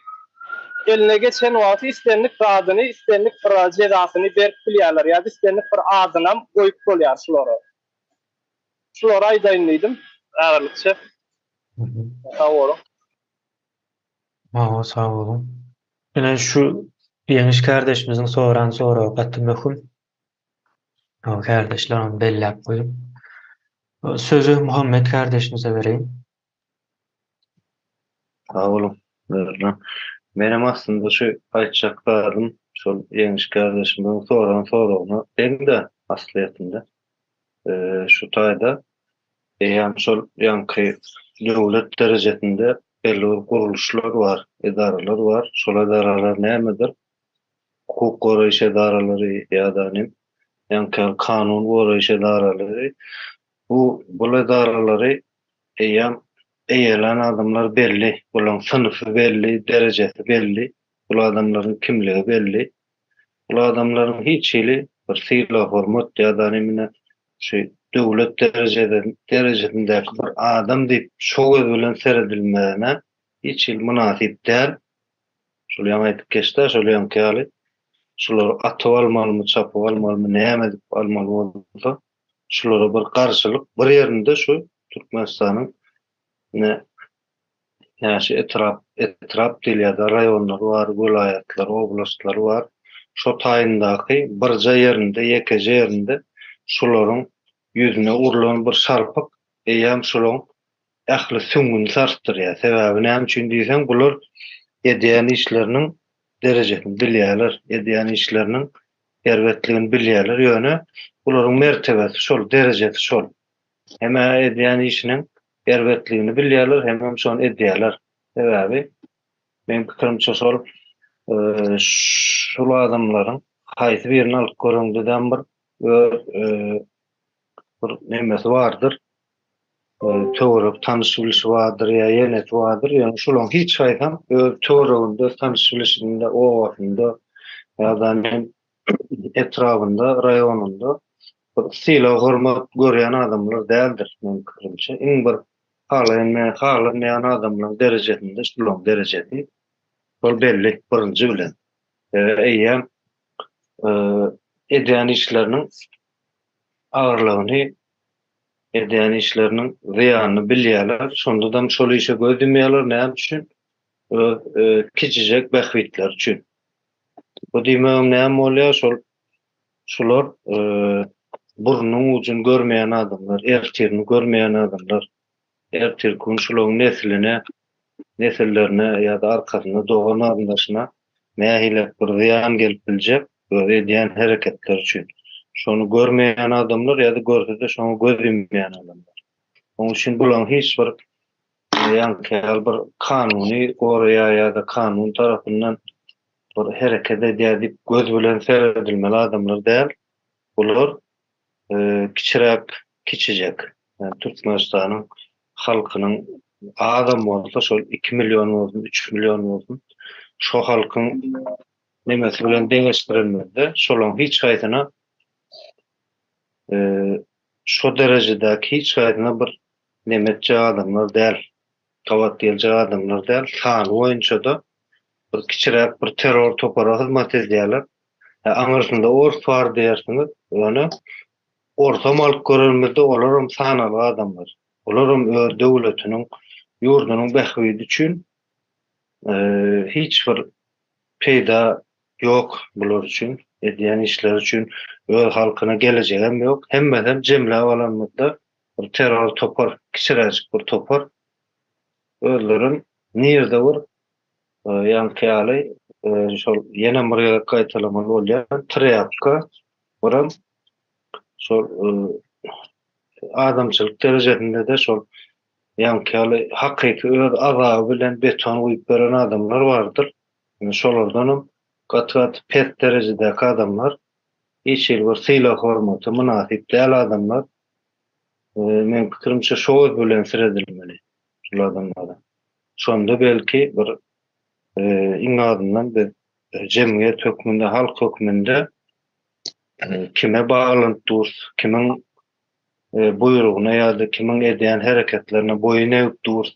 eline geçen wagty islendik zadyny, islendik bir jezasyny berip bilýärler ýa-da islendik bir adynam goýup bolýar şulara. Şulary aýdaýyn diýdim häzirlikçe. Sag boluň. Hawa, sag boluň. Ine şu Ýeňiş kardeşimiziň soran soragy gaty möhüm. Hawa, kardeşler ony belläp goýuň. Sözi Muhammet kardeşimize bereýin. Sag boluň, Mürli. Menem aslynda şu aýtjak zadym şol Ýeňiş kardeşimiziň soran soragyna deň-de aslyýetinde. Şu taýda eýýäm şol ýaňky döwlet derejesinde belli bir gurluşlar bar, edaralar bar. Şol edaralar nämedir? Hukuk goraýyş edaralary ýa-da ýaňky ýaly kanun goraýyş edaralary. Bu bul edaralary eýýäm eýelän adamlar belli, bularyň synpy belli, derejesi belli, bul adamlaryň kimligi belli. Bul adamlaryň hiç hili bir sylag-hormat ýa-da nemine şu döwlet derejesindäki bir adam diýip şo göz bilen seredilmegine hiç hili mynasyp däl. Şol ýaňy aýdyp geçdi-ä, şol ýaňky ýaly şulary atyp almalymy, çapyp almalymy, näme edip almaly bolsa, şulara bir garşylyk bir ýerinde şu Türkmenistanyň ine näçe etrap, etrap diýilýär-de, raýonlary bar, welaýatlary, oblastlary bar. Şo taýyndaky birje ýerinde, ýekeje ýerinde şularyň ýüzüne urlan bir şarpyk eýýäm şulaň ähli süňňüni sarsdyrýar. Sebäbi näme üçin diýseň, bular edýän işleriniň derejesini bilýärler, edýän işleriniň erbetligini bilýärler, ýöne bularyň mertebesi şol, derejesi şol. Hem-ä edýän işiniň erbetligini bilýärler, hemem şony edýärler. Sebäbi, meň pikirimçe şol şul adamlaryň haýsy birini alyp göreňdedem bir öz bir nemesi bardyr. Töwerek tanyş-bilişi bardyr ýa ýenesi bardyr. Ýöne şularyň hiç haýsam öz töwereginde, tanyş-bilişinde, obasynda ýa-da etrabynda, raýonynda bir sylag-hormat görýän adamlar däldir, meniň pikirimçe. Iň bir halaýan, halanmaýan adamlaryň derejesinde şularyň derejesi. Şol belli, birinji bilen. Eýýäm edýän işleriniň agyrlygyny, edýän işleriniň zyýanyny bilýärler. Şondadam şol işe göz ýumýarlar. Näme üçin? Öz kiçijek bähbitleri üçin. Bu diýmegem näme bolýar? Şol Şular burnunyň ujuny görmeýän adamlar, ertirini görmeýän adamlar. Ertirki gün şularyň nesline, nesillerine ýa-da arkasynda dogan garyndaşyna nähilek bir zyýan gelip biljek öz edýän hereketleri üçin. Şony görmeýän adamlar ýa-da görse-de şoňa göz ýumýan adamlar. Onuň üçin bularyň hiç bir ýaňky ýaly bir kanuny goraýar ýa-da kanun tarapyndan bir hereket edýär diýip göz bilen seredilmeli adamlar däl. Bular kiçiräk, kiçijek. Ýani Türkmenistanyň halkynyň azam bolsa şol 2 million bolsun, 3 million bolsun, şo halkyň nemesi bilen deňeşdirenimizde şolaryň hiç haýsyna şo derejedäki hiç haýsyna bir neme etjek adamlar däl. Gabat geljek adamlar däl. Sany boýunça-da bir kiçiräk bir terror topara hyzmat edýärler. Hä, aňyrsynda ors bar diýersiňiz, ýöne orsam alyp görenimizde olaram sanalgy adamlar. Olaram öz döwletiniň, ýurdunyň bähbidi üçin hiç bir peýda ýok bular üçin, edýän işleri üçin öz halkyna gelejegem ýok. Hemmesem jemläp alanymyzda bir terror topar, kiçiräjik bir topar. Özlerem nirde bir Ýaňky ýaly şol ýene bir gezek gaýtalamaly bolýar. Trýapka buram şol adamçylyk derejesinde-de şol ýaňky ýaly hakyky öz azaby bilen beton guýup beren adamlar bardyr. Ine şolardanam. Gaty-gaty pes derejedäki adamlar, hiç hili bir sylag-hormata mynasyp däl adamlar. Meň pikirimçe şo göz bilen seredilmeli şul adamlara. Şonda belki bir iň azyndan biz jemgyýet hökmünde, halk hökmünde kime baglanyp durus, kimiň buýrugyna ýa-da kimiň edýän hereketlerine boýun egip durus.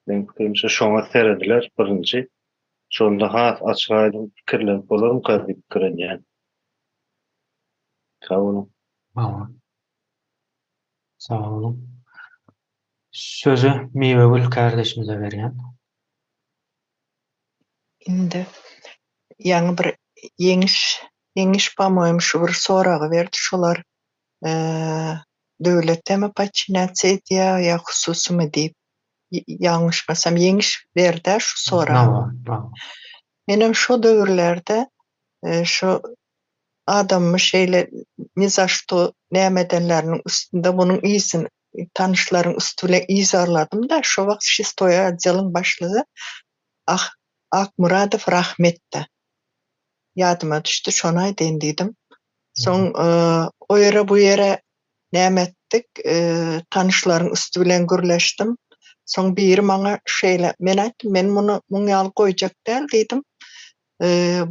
Meň pikirimçe şoňa serediler birinji. Şonda has açyk-aýdyň pikirlenip bolarmyka diýip pikir edýän. Sag boluň. Sag boluň. Sözi Miwegül kärdeşimize berýän. Indi ýaňy bir Ýeňiş, Ýeňiş po-moýemu şu bir soragy berdi, şolar döwletemi podçinýatsa edýär ýa hususymy diýip. Ýalňyşmasam Ýeňiş berdi-ä şu soragy. Menem şo döwürlerde şu adamymy şeýle ni za što näme edenleriniň üstünde munuň yzyny tanyşlaryň üsti bilen yzarladym-da, şo wagt şestoý otdeliň başlygy Ah Akmyradow Rahmetdi. Ýadyma düşdi, şony aýdaýyn diýdim. Soň o ýere bu ýere näme etdik, tanyşlaryň üsti bilen gürleşdim. Soň biri maňa şeýle, men aýtdym, men muny muň ýaly goýjak däl diýdim.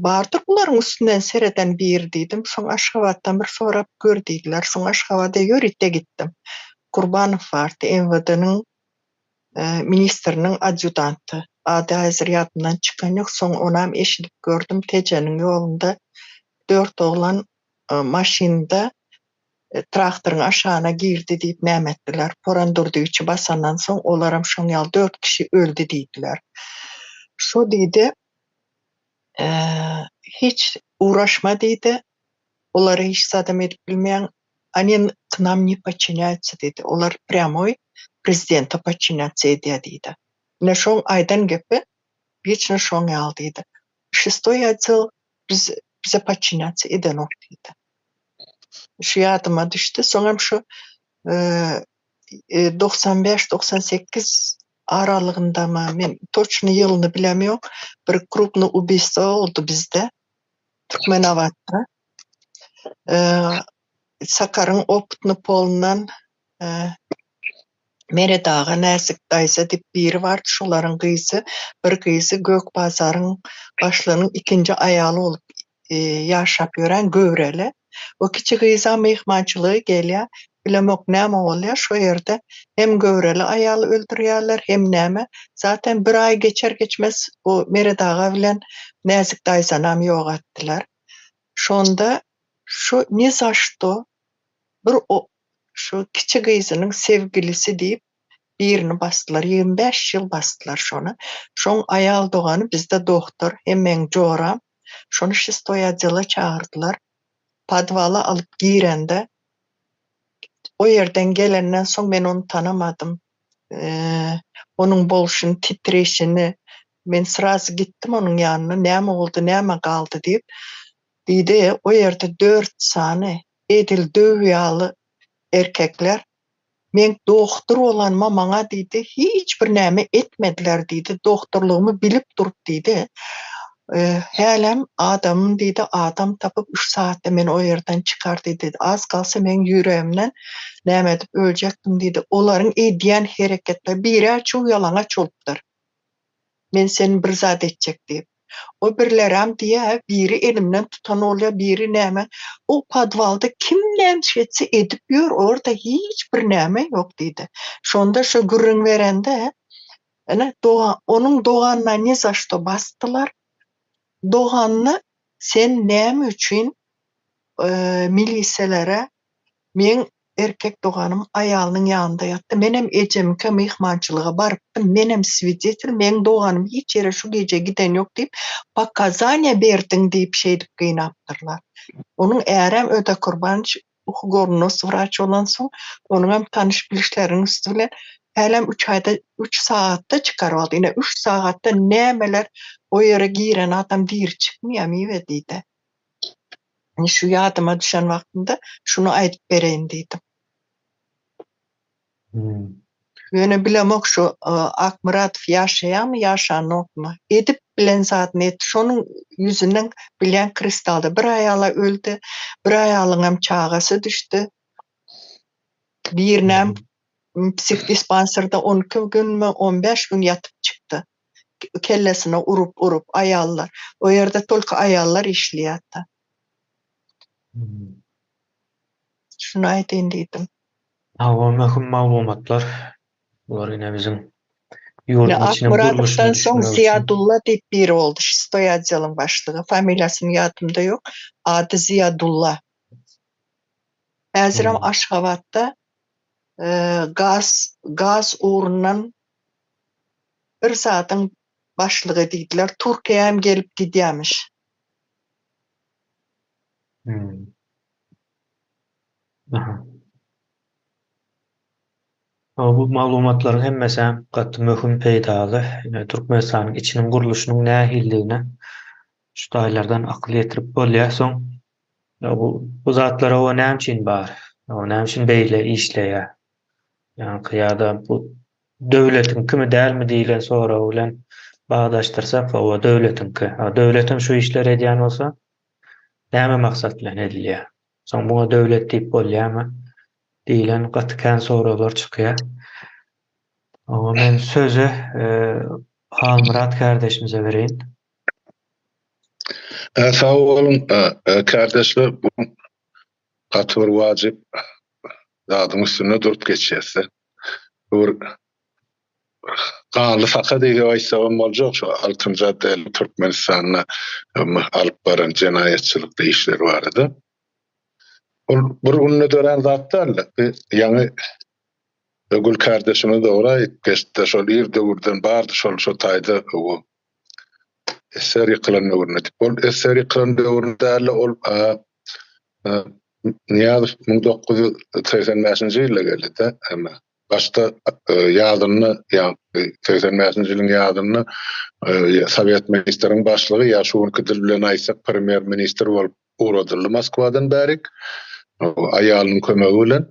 Bardyr bularyň üstünden sereden biri diýdim. Soň Aşgabatdan bir sorap gör diýdiler. Soň Aşgabada ýörite gitdim. Kurbanow bardy, MWD-niň ministriniň adýudanty. Ady häzir ýadymdan çykan ýok. Soň onam eşidip gördüm, Tejeniň ýolunda dört oglan maşynda traktoryň aşagyna girdi diýip näme etdiler. Poran Durdyýewiçi basandan soň olaram şoň ýaly dört kişi öldi diýdiler. Şo diýdi, hiç uğraşma diýdi, olara hiç zadam edip bilmeýäň, oni k nam ne podçinýaýutsa diýdi, olar prýamoý prezidente podçinýatsa edýär diýdi. Ine şoň aýdan gepi wiçno şoň ýaly diýdi. Şestoý otdel biz bize podçinýatsa edenok diýdi. Şu ýadyma düşdi. Soňam şu 95 98 aralygyndamy men toçny ýylyny bilemýok bir krupny ubiýstwo boldy bizde Türkmenabatda. Sakaryň opytny polundan Meret aga Näzik daýza diýip biri bardy, şolaryň gyzy, bir gyzy Gök bazaryň başlygynyň ikinji aýaly bolup ýaşap ýören göwreli. O kiçi gyza myhmançylyga gelýär, bilemok näme bolýar, şo ýerde hem göwreli aýaly öldürýärler, hem näme. Zaten bir aý geçer-geçmez o Meret aga bilen Näzik daýzanam ýok etdiler. Şonda şu ni za şto bir o şu kiçi gyzynyň sevgilisi diýip birini basdylar, 25 ýyl basdylar şony. Şoň aýal dogany bizde dogtor, hem meň joram. Şony şestoý otdela çagyrdylar. Podwala alyp girende o ýerden gelenden soň men ony tanamadym. Onuň bolşuny, titreşini men srazy gitdim onuň ýanyna, näme boldy, näme galdy diýip. Diýdi, o ýerde dört sany edil döw ýaly erkekler meň dogtor bolanyma maňa diýdi, hiç bir näme etmediler diýdi, dogtorlygymy bilip durup diýdi, hälem adamym diýdi, adam tapyp üç sagatda meni o ýerden çykardy diýdi, az galsa meň ýüregimden näme edip öljekdim diýdi, olaryň edýän hereketleri, biri-ä çuw ýalaňaç bolupdyr, men seni bir zat etjek diýip. O birlerem diýýä, biri elimden tutan bolýa, biri näme. O podwalda kim näme etse edip ýör, orda hiç bir näme ýok diýdi. Şonda şo gürrüň berende, ine, dogan, onuň doganyna ni za şto basdylar. Doganyna sen näme üçin milisiýalere Meň erkek doganym aýalynyň ýanynda ýatdy. Menem ejemiňkä myhmançylyga barypdym. Menem swidetel, meň doganym hiç ýere şu gije giden ýok diýip, pokazaniýa berdiň diýip şeýdip gynapdyrlar. Onuň ärem Öde Kurbanowiç uhugornos wraç bolansoň, onuňam tanyş-bilişleriniň üsti bilen hälem üç aýda, üç sagatda çykaryp aldy. Ine, üç sagatda nämeler o ýere giren adam diri çykmaýar, Miwe diýdi. Indi şu ýadyma düşen wagtynda şuny aýdyp bereýin diýdim. Hmm. Ýöne bilemok şu Akmyradow ýaşaýarmy ýaşanokmy. Edip bilen zadyny etdi. Şonuň ýüzünden bilýän kristalda bir aýala öldi, bir aýalyňam çagasy düşdi. Birinem psihdispanserde 12 günmi 15 gün ýatyp çykdy. Kellesine urup urup aýallar. O ýerde tolko aýallar işleýärdi. Şuny aýdaýyn diýdim. Hawa, möhüm maglumatlar. Bular ine biziň ýurduň içiniň gurluşyna Akmyradowdan soň düşünmek üçin. Ziýadulla diýip biri boldy, şestoý otdeliň başlygy. Familiýasyny ýadymda ýok. Ady Ziýadulla. Häzirem Aşgabatda gaz gaz ugrundan bir zadyň başlygy diýdiler. Türkiýä hem gelip gidýämiş. Aha. Bu maglumatlaryň hemmesi hem gaty möhüm, peýdaly. Ine, Türkmenistanyň içiniň gurluşynyň nähilidigine şu taýlardan akyl ýetirip bolýar. Soň bu bu zatlar oba näme üçin bar? O näme üçin beýle işleýär? Ýaňky ýa-da bu döwletiňkimi dälmi diýlen sorag bilen bagdaşdyrsak, hawa döwletiňki. Döwletem şu işleri edýän bolsa, näme maksat bilen edilýär? Soň muňa döwlet diýip bolýarmy? diýlen gaty kän soraglar çykýar. Oňa men sözi Halmyrat kärdeşimize bereýin. Sag boluň kärdeşler bu gaty bir wajyp zadyň üstünde durup geçýäs-de. Bu bir ganly saka diýip aýtsagam boljak şu altynjy otdel Türkmenistanda alyp baran jenaýatçylykly işleri barada. Ol bir günde dörän zat däl. Ýaňy Gül kardeşimiz dogry aýyp geçdi. Şol ir döwürden bardy şol şo taýda o SSR ýykylan döwründe diýip. Ol SSR ýykylan döwründe däl ol Nyýazow 1985-nji ýylda geldi-de, Başda ýazynda, ýa 85-nji ýylyň ýazynda Sowet ministriň başlygy ýa şu günki dil bilen aýtsak premýer-ministr bolup ugradyldy Moskwadan bärik aýalynyň kömegi bilen.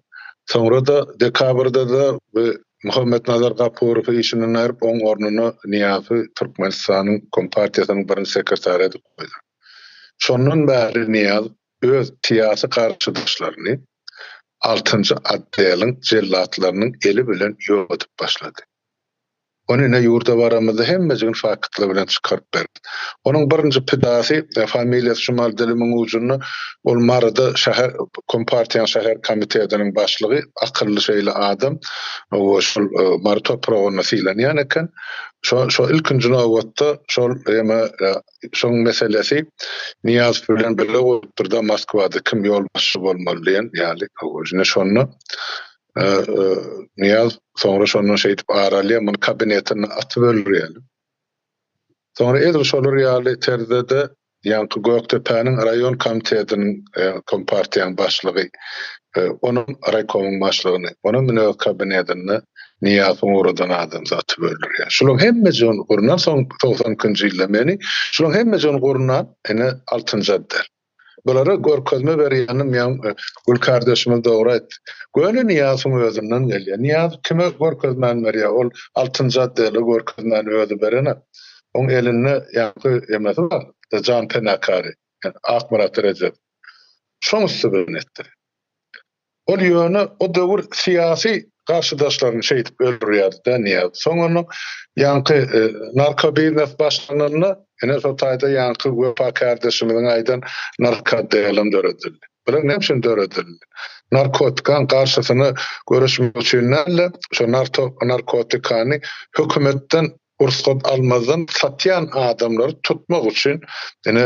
Soňra-da dekabrda-da bu Muhammetnazar Gapurowy işinden aýryp, oň ornuna Nyýazowy Türkmenistanyň Kompartiýasynyň birinji sekretary edip goýdy. Şondan bäri Nyýazow öz syýasy garşydaşlaryny altynjy otdeliň jellatlarynyň eli bilen ýok edip başlady. Ony ine ýurda baramyzda hemmejigini faktlar bilen çykaryp bereris. Onuň birinji pidasy, familiýasy şumal dilimiň ujunda, ol Maryda şäher kompartiýanyň şäher komitetiniň başlygy, akylly şeýle adam, şol Mary topragynda sylanýan eken. Şo şo ilkinji nobatda şol eme Şoň meselesi Nyýazow bilen bile bolupdyr-da Moskwada kim ýolbaşçy bolmaly diýen ýaly. Ine şonda Nyýazow soňra şondan şeýdip ar alýar, muny kabinetinde atyp öldürýärler. Soňra edil şolar ýaly terzde-de ýaňky Gökdepäniň raýon komitetiniň kompartiýanyň başlygy onuň raýkomyň başlygyny, onam ine öz kabinetinde Nyýazowyň ugradan adamsy atyp öldürýär. Şularyň hemmejigini gurnan soň 92-nji ýylda meni, şularyň hemmejigini gurnan ine altynjy otdel. Bulara görkezme berýänim ýaň Gül kardeşimiz dogry aýtdy. Göni Nyýazowyň özünden gelýär. Nyýazow kime görkezmäni berýär? Ol altynjy otdele görkezmäni özi berenak. Oň elinde ýaňky emesi bar, jan penakary, Akmyrat Rejep. Şoň üsti bilen etdi. Ol ýöne o döwür syýasy garşydaşlaryny şeýdip öldürýärdi-dä Nyýazow. Soň onuň ýaňky narkobiznes başlananda ine şo taýda ýaňky Wepa kärdeşimiziň aýdan narkootdelem döredildi. Bular näme üçin döredildi? Narkotikaň garşysyna göreşmek üçin däl-de, şo narkotikany hökümetden rugsat almazdan satýan adamlary tutmak üçin ine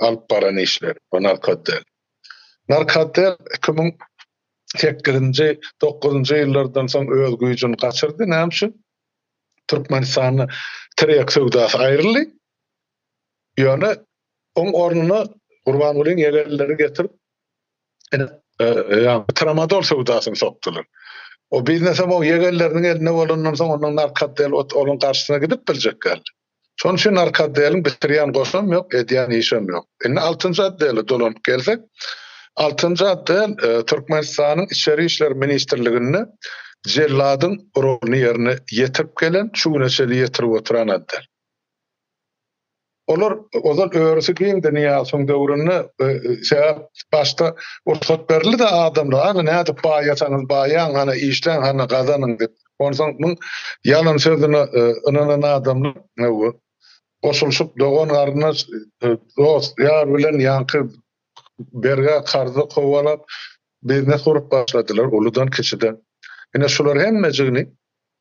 alyp baran işleri bu narkootdel. Narkotel 2008-nji, 9-njy ýyllardan soň öz güýjüni gaçyrdy. Näme üçin? Türkmenistanda tirýek söwdasy aýryldy. Ýöne oň ornuna Gurbangulyň ýegenleri getirip, ine, ýa tramadol söwdasyny sokdular. O biznesem o ýegenleriniň elinde bolandan soň onuň narkotel onuň garşysyna gidip biljek däldi. Şonuň üçin narkootdeliň bitirýän goşam ýok, edýän işem ýok. Indi altynjy otdele dolanyp gelsek, altynjy otdel Türkmenistanyň Içeri işler ministrliginde jelladyň roluny ýerine ýetirip gelen, şu güne çenli ýetirip oturan otdel. Olar ozal örüsi giňdi Nyýazowyň döwründe, sebäp başda rugsat berildi-de adamlara, hany nädip baýasaňyz baýaň, hany işläň, hany gazanyň diýip. Onsoň muň ýalan sözüne ynanan adamlar goşulyşyp dogan-garyndaş, dost, ýar bilen ýaňky bergä, karza kowalap biznes gurup başladylar uludan-kiçiden. Ine şular hemmejigini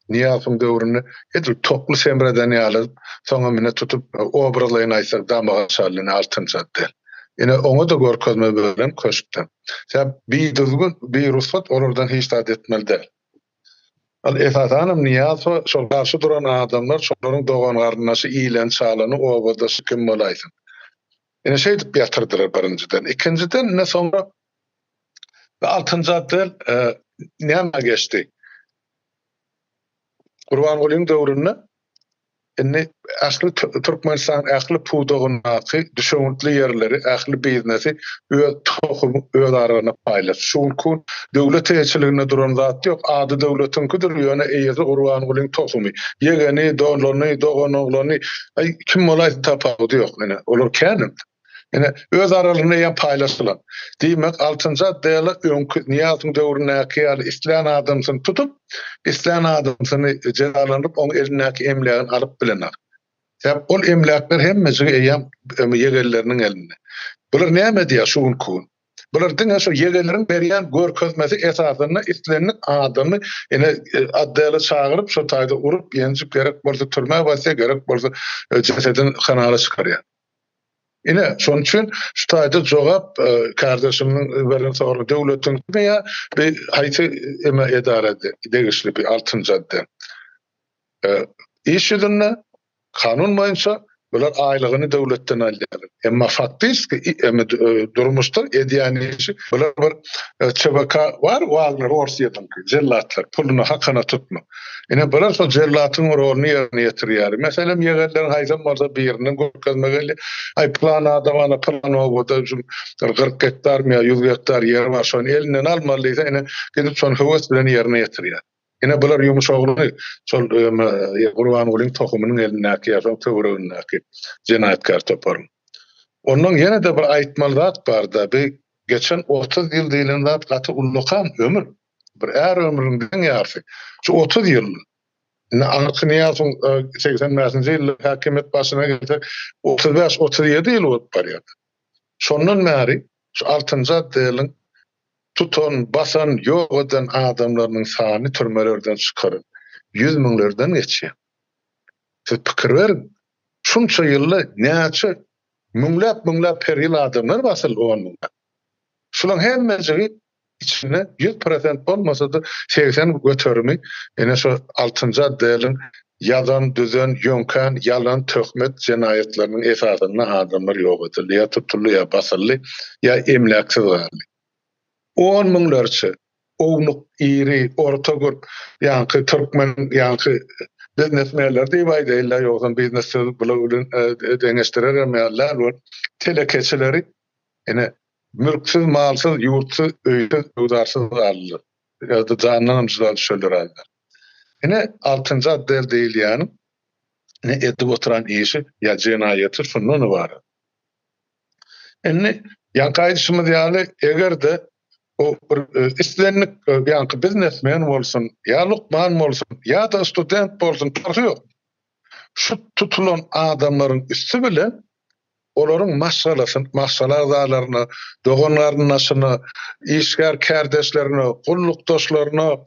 Nyýazowyň döwründe edil tokly semreden ýaly soňam ine tutup obrazlaýyn aýtsak damaga çaldy ine altynjy otdel. Ine oňa-da görkezme berlen köşkden. Sebäp bidüzgün, birugsat olardan hiç zat etmeli däl. Al esasanam Nyýazowa şol garşy duran adamlar şolaryň dogan-garyndaşy, iýlen-çalany, obadaşy kim bolaýsyn. Ine şeýdip ýatyrdylar birinjiden. Ikinjiden ine soňra altynjy otdel nämä geçdi? Gurbangulyň döwründe indi ähli Türkmenistanyň ähli pudagyndaky düşewüntli ýerleri, ähli biznesi öz tohumy öz aralarynda paýlaşdy. Şu günki gün döwlet eýeçiliginde duran zat ýok, ady döwletiňkidir, ýöne eýesi Gurbangulyň tohumy. Ýegeni, dolany, doganoglany, aý, kim bolaýsyn tapawudy ýok. Ine, olar kän indi. Ine, öz aralarynda eýýäm paýlaşdylar. Diýmek, altynjy otdela öňki Nyýazowyň döwründäki ýaly islän adamsyny tutup, islän adamsyny jezalandyryp, oň elindäki emlägini alyp bilenok. Sebäp ol emläkler hemmejigi eýýäm ýegenleriniň elinde. Bular näme edýär şu günki gün? Bular diňe şu ýegenleriň berýän görkezmesi esasynda islendik adamy ine otdela çagyryp, şo taýda urup, ýenjip, gerek bolsa türmä basýar, gerek bolsa jesedini kanala çykarýar. Ine, şonuň üçin şu taýda jogap kärdeşimiň beren soragy döwletiňkimi ýa bir haýsy eme edara degişli bir altynjy otdel. Iş ýüzünde kanun boýunça bular aýlygyny döwletden alýarlar. Emma faktiski durmuşda edýän işi bular bir ÇBK bar, Wagner Orsýetiňki, jellatlar, puluny hakyna tutmak. Ine, bular şol jellatyň roluny ýerine ýetirýär. Meselem, ýegenleriň haýsam bolsa birinden görkezme gelýär. Aý, pylan adam ana pylan obada şu bir 40 gektarmy ýa 100 gektar ýeri bar, şony elinden almaly diýse, ine, gidip şony höwes bilen ýerine ýetirýär. Ine, bular ýumuş ogluny şol Gurbangulyň tohumynyň elindäki ýa şoň töweregindäki jenaýatkär toparyň. Ondan ýene-de bir aýtmaly zat bar-da, bi geçen 30 ýyl diýlen zat gaty ullakan ömür. Bir är ömrüniň deň ýarysy. Şu 30 ýyl. Indi Aňyrky Nyýazowyň 85-nji ýylda häkimiýet başyna gelse, 35-37 ýyl bolup barýar. Şondan bäri şu altynjy otdeliň tutan, basan, ýok eden adamlarynyň sany türmelerden çykaryp, ýüz müňlerden geçýär. Siz pikir beriň, şunça ýylda näçe müňläp-müňläp her ýyl adamlar basyldy, on müňläp. Şularyň hemmejigi içinde 100% bolmasa-da 80 göterimi ine şu altynjy otdeliň ýazan, düzen, ýöňkän ýalan, töhmet jenaýatlarynyň esasynda adamlar ýok edildi, ýa tutuldy, ýa basyldy, ýa emläksiz galdy. On müňlerçe ownuk, iri, orta gürp, ýaňky türkmen, ýaňky biznesmenler diýip aýdaýynlar, ýogsam biznes sözi bular bilen deňeşdirerem ýaly däl bolup, telekeçileri ine Mülksüz, malsyz, ýurtsuz, öýsüz, öwzarsyz galdylar. Ýa-da jandanam jyda düşerler azlar. Ine, altynjy otdel diýilýäniň ine edip oturan işi ýa jenaýaty şundan ybarat. Indi ýaňky aýdyşymyz ýaly, eger-de o bir islendik ýaňky biznesmen bolsun, ýa lukman bolsun, ýa-da student bolsun, parhy ýok. Şu tutulan adamlaryň üsti bilen olaryň maşgalasyny, maşgala agzalaryna, dogan-garyndaşyna, işgär kärdeşlerine, gullukdaşlaryna,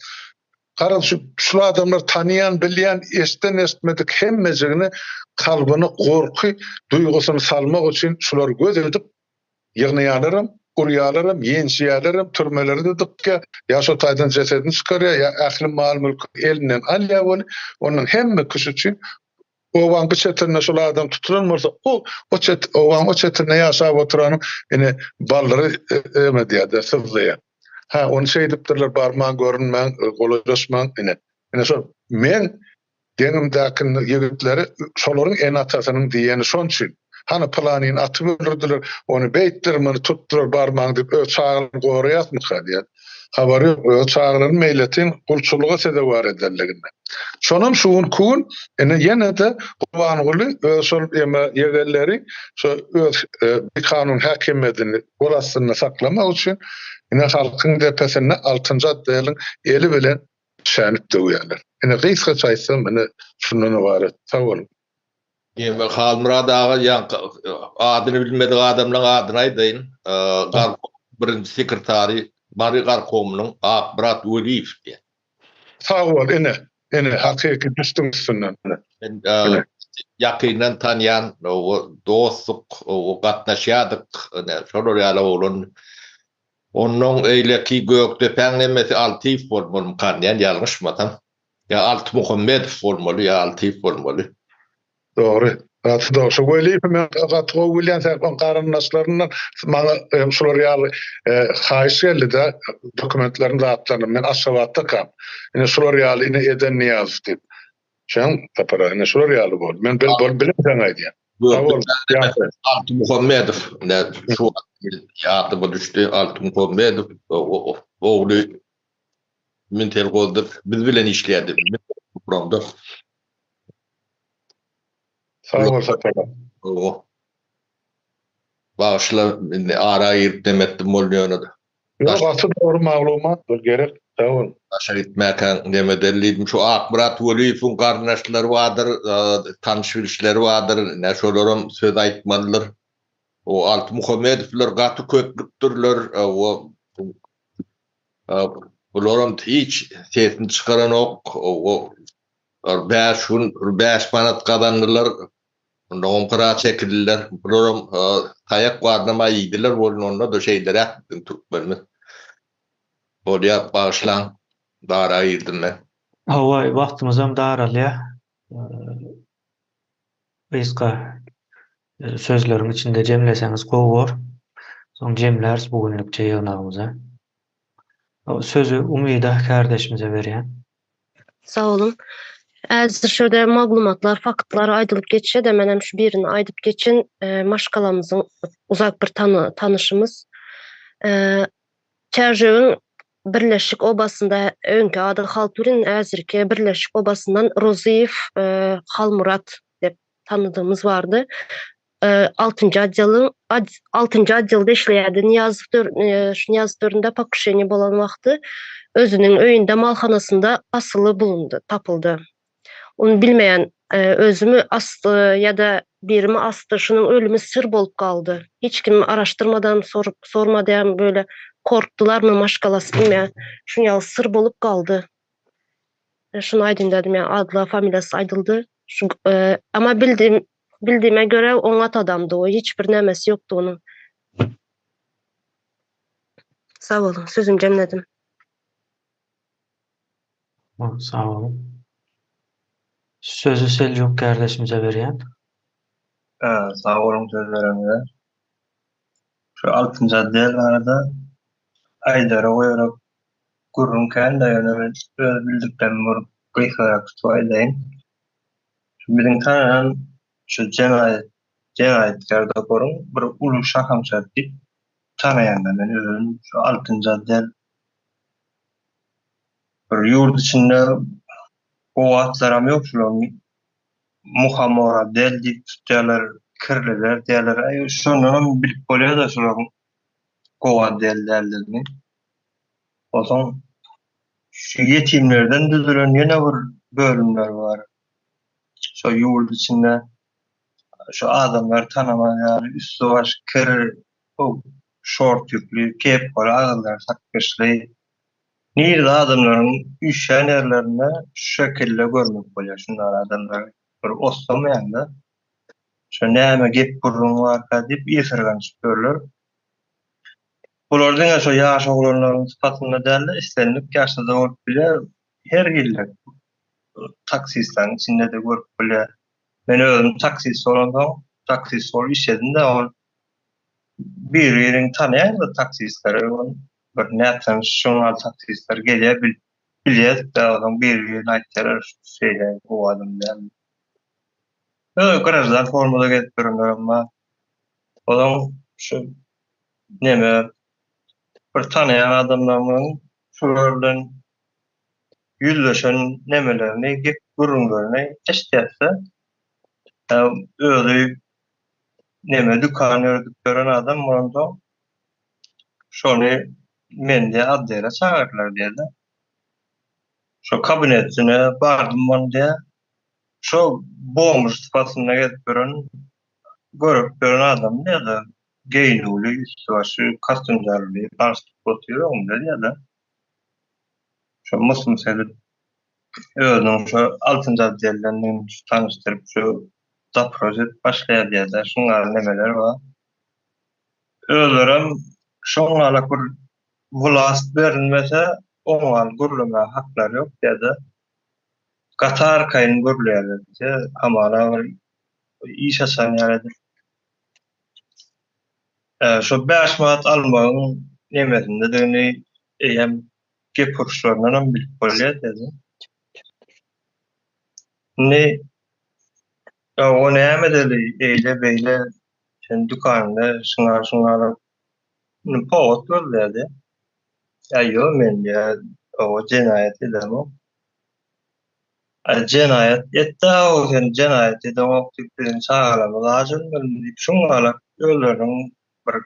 garaz şu şul adamlar tanaýan, bilýän, eşden-eşitmedik hemmejigine kalbyna gorky duýgusyny salmak üçin şulary göz edip ýygnaýarlaram, urýarlaram, ýençýärlerem, türmelere-de dykýar, ýa şo taýdan jesedini çykarýar, ýa ähli mal-mülküni elinden alýar weli, ondan hemme kişi üçin Obaň bu çetinde şol adam tutulan bolsa, o o çet obaň o çetinde ýaşap oturanyň ine ballyry eme diýýär-de, syzlaýar. Ha, ony şeýdipdirler, barmaň, görünmäň, golaýlaşmaň, ine. Ine şol men deňimdäki ýigitleri şolaryň ene-atasynyň diýeni şon üçin. Hany pylanyny atyp öldürdiler, ony beýtdiler, muny tutdular, barmaň diýip öz çagalaryny goraýasmyka diýýär. Habary ýok, öz çagalaryny meýletin gulçulyga sezewar edenliginde. Şonam şu günki gün ine ýene-de Gurbanguly öz şol eme ýegenleri şo öz bikanun häkimiýetini gol astynda saklamak üçin ine halkyň depesinde altynjy otdeliň eli bilen şänip döwýärler. Ine gysgaça aýtsam ine şundan ybarat. Sag boluň. Ýene Halmyrat aga ýaňky adyny bilmedik adamlaň adyny aýdaýyn. Garkom birinji sekretary Mary garkomynyň Akmyrat Weliýew diýen. Sag bol ine. Ine hakyky düşdüň üstünden. Men ýakyndan tanýan dostluk gatnaşýardyk. Ine şolar ýaly oglan. Onnoň eýleki Gökdepäň nemesi Altyýew bolmalymykan diýen ýalňyşmasam. Ýa Alty Muhammedow bolmaly ýa Altyýew bolmaly. Dogry. Gaty dogry. Şu Weliýewi men gaty gowy bilýän sebäp oň garyndaşlaryndan maňa şular ýaly haýyş geldi-de dokumentlerini zatlaryny men Aşgabatdakam. Ine şular ýaly ine eden Nyýazow diýip. Şoň Sapar aga ine şular ýaly boldy. Men bil bol bilemsoň aýdýan. Sag bol. Alty Muhammedow ine şu wagt ýadyma düşdi. Alty Muhammedow ogly Mintelgozda biz bilen işleýärdi. Guramda. Sag bol Sapar aga. Hawa. Bagyşla indi ara girip demetdim boldy ýöne-de. Ýok gaty dogry maglumat bu gerek sag bol. Daşa gitmäkäň neme edeli diýdim. Şu Akmyrat Weliýewiň garyndaşlary bardyr, tanyş-bilişleri bardyr, ine şolaram söz aýtmalydyr. O Alty Muhammedowlar gaty köplükdirler, o bularam hiç sesini çykaranok. O 5 gün 5 manat gazandylar. Ondan gyra çekildiler. Bularam taýak barynam-a iýdiler welin onda-da şeýleräk biziň türkmenimiz. Bolýar, bagyşlaň, dara girdim men. Hawa, wagtymyzam daralýar. Gysga sözleriň içinde jemleseňiz gowy bor. Soň jemläris bu günlükçe ýygnagymyzy. Sözi Umyda kärdeşimize berýän. Sag boluň. Häzir şurada maglumatlar, faktlar aýdylyp geçse-de, menem şu birini aýdyp geçin. Maşgalamyzyň uzak bir tanyşymyz. Çärjewiň Birleşik obasynda, öňki ady Halturin, häzirki Birleşik obasyndan Rozyýew Halmyrat diýip tanydygymyz bardy. Altynjy otdeliň altynjy otdelde işleýärdi. Nyýazow döwr şu Nyýazow döwründe pokuşeniýe bolan wagty özüniň öýünde malhanasynda asyly bulundy, tapyldy. Ony bilmeýän özümi asdy ýa-da birimi asdy, şunuň ölümi syr bolup galdy. Hiç kim araşdyrmadam, sorup sormadam böyle korkdularmy maşgalasy bilmeýän. Şuň ýaly syr bolup galdy. Şuny aýdyn dedim, ýa adla familiýasy aýdyldy. Şu ama bildim bildiğime göre oňat adamdy o, hiç bir nämesi ýokdy onuň. Sag boluň, sözümi jemledim. Sag boluň. Sözi Seljuk kärdeşimize berýän. Sag boluň söz bereniňize. Şu altynjy otdel barada aýdara goýara gürrüň kän-de, ýöne men öz bildiklerimi bir gysgarak tutup aýdaýyn. Şu biziň tananan şu jenaýat jenaýatkär toparyň bir uly şahamçasy diýip tanaýan-da men özüm şu altynjy otdel Bir ýurt içinde gowy atlaram ýok şularyň. Muhamora del diýip tutýarlar, kirliler diýýärler. Aý şondanam bilip bolýar-da şularyň gowy at del däldigini. Onsoň şu ýetimlerden düzülen ýene bir bölümler bar. Şo ýurt içinde şu adamlary tanamaz ýaly üsti-başy kir, şortikli, kepkaly, agyzlary sakgyçly Nirede adamlaryň üýşýän ýerlerinde şu şekilde görmek bolýar şundan adamlary bir oslamaýanda şo näme gep gürrüň barka diýip ysyrganyşyp ýörler. Bular diňe şo ýaş oglanlaryň sypatynda dälde islendik ýaşda-da bolup bilýär. Her hili taksistleriň içinde-de görüp bolýar. Men özüm taksist bolansoň taksist bolup işledim-de ol bir-birini tanaýar-da taksistler bir nätanyş şoňa taksistler gelýär bil bilýäs onsoň biri birine aýtýarlar şeýle gowy adam däl. Ýöne graždan formada gezip ýörenlerem bar. Ozaň şu neme bir tanaýan adamlarymyzyň şular bilen ýüzleşen nemelerini, gep gürrüňlerini eşidýäs-de. Özi neme dükan ýöredip ýören adam bolansoň şony meni diýýär otdele çagyrdylar diýýär-de. Şo kabinetine bardym ony diýýär. Şo bomž sypatynda gezip ýören görüp ýören adam diýýär-de. Geýnüwli, üsti-başy kostýumjarly galstuk otyr öňümde diýýär-de. Şo mys-mys edip özüniň şo altynjy otdeldendigini tanyşdyryp şu dopros edip başlaýar diýýär-de. Şuň ýaly nemeler bar. Özlerem şoň ýalak bir wlast berilmese oň ýaly gürlemäge haklary ýok diýýär-de. Gaty arkaýyn gürleýärler diýýär. Hamala bir iş açan ýaly edip. Şo 5 manat almagyň nemesindedigini eýýäm gep uruşlaryndanam bilip bolýar diýdi. Indi o näme edeli eýle beýle sen dükanyňda şuňa şuňa indi powod gözleýärdi. Ýa ýok men diýýär o jenaýat edemok. Aý jenaýat etdi-ow sen jenaýat edeňok diýip biziň çagalarymyz aç ölmelimi diýip şuňalak özleriniň bir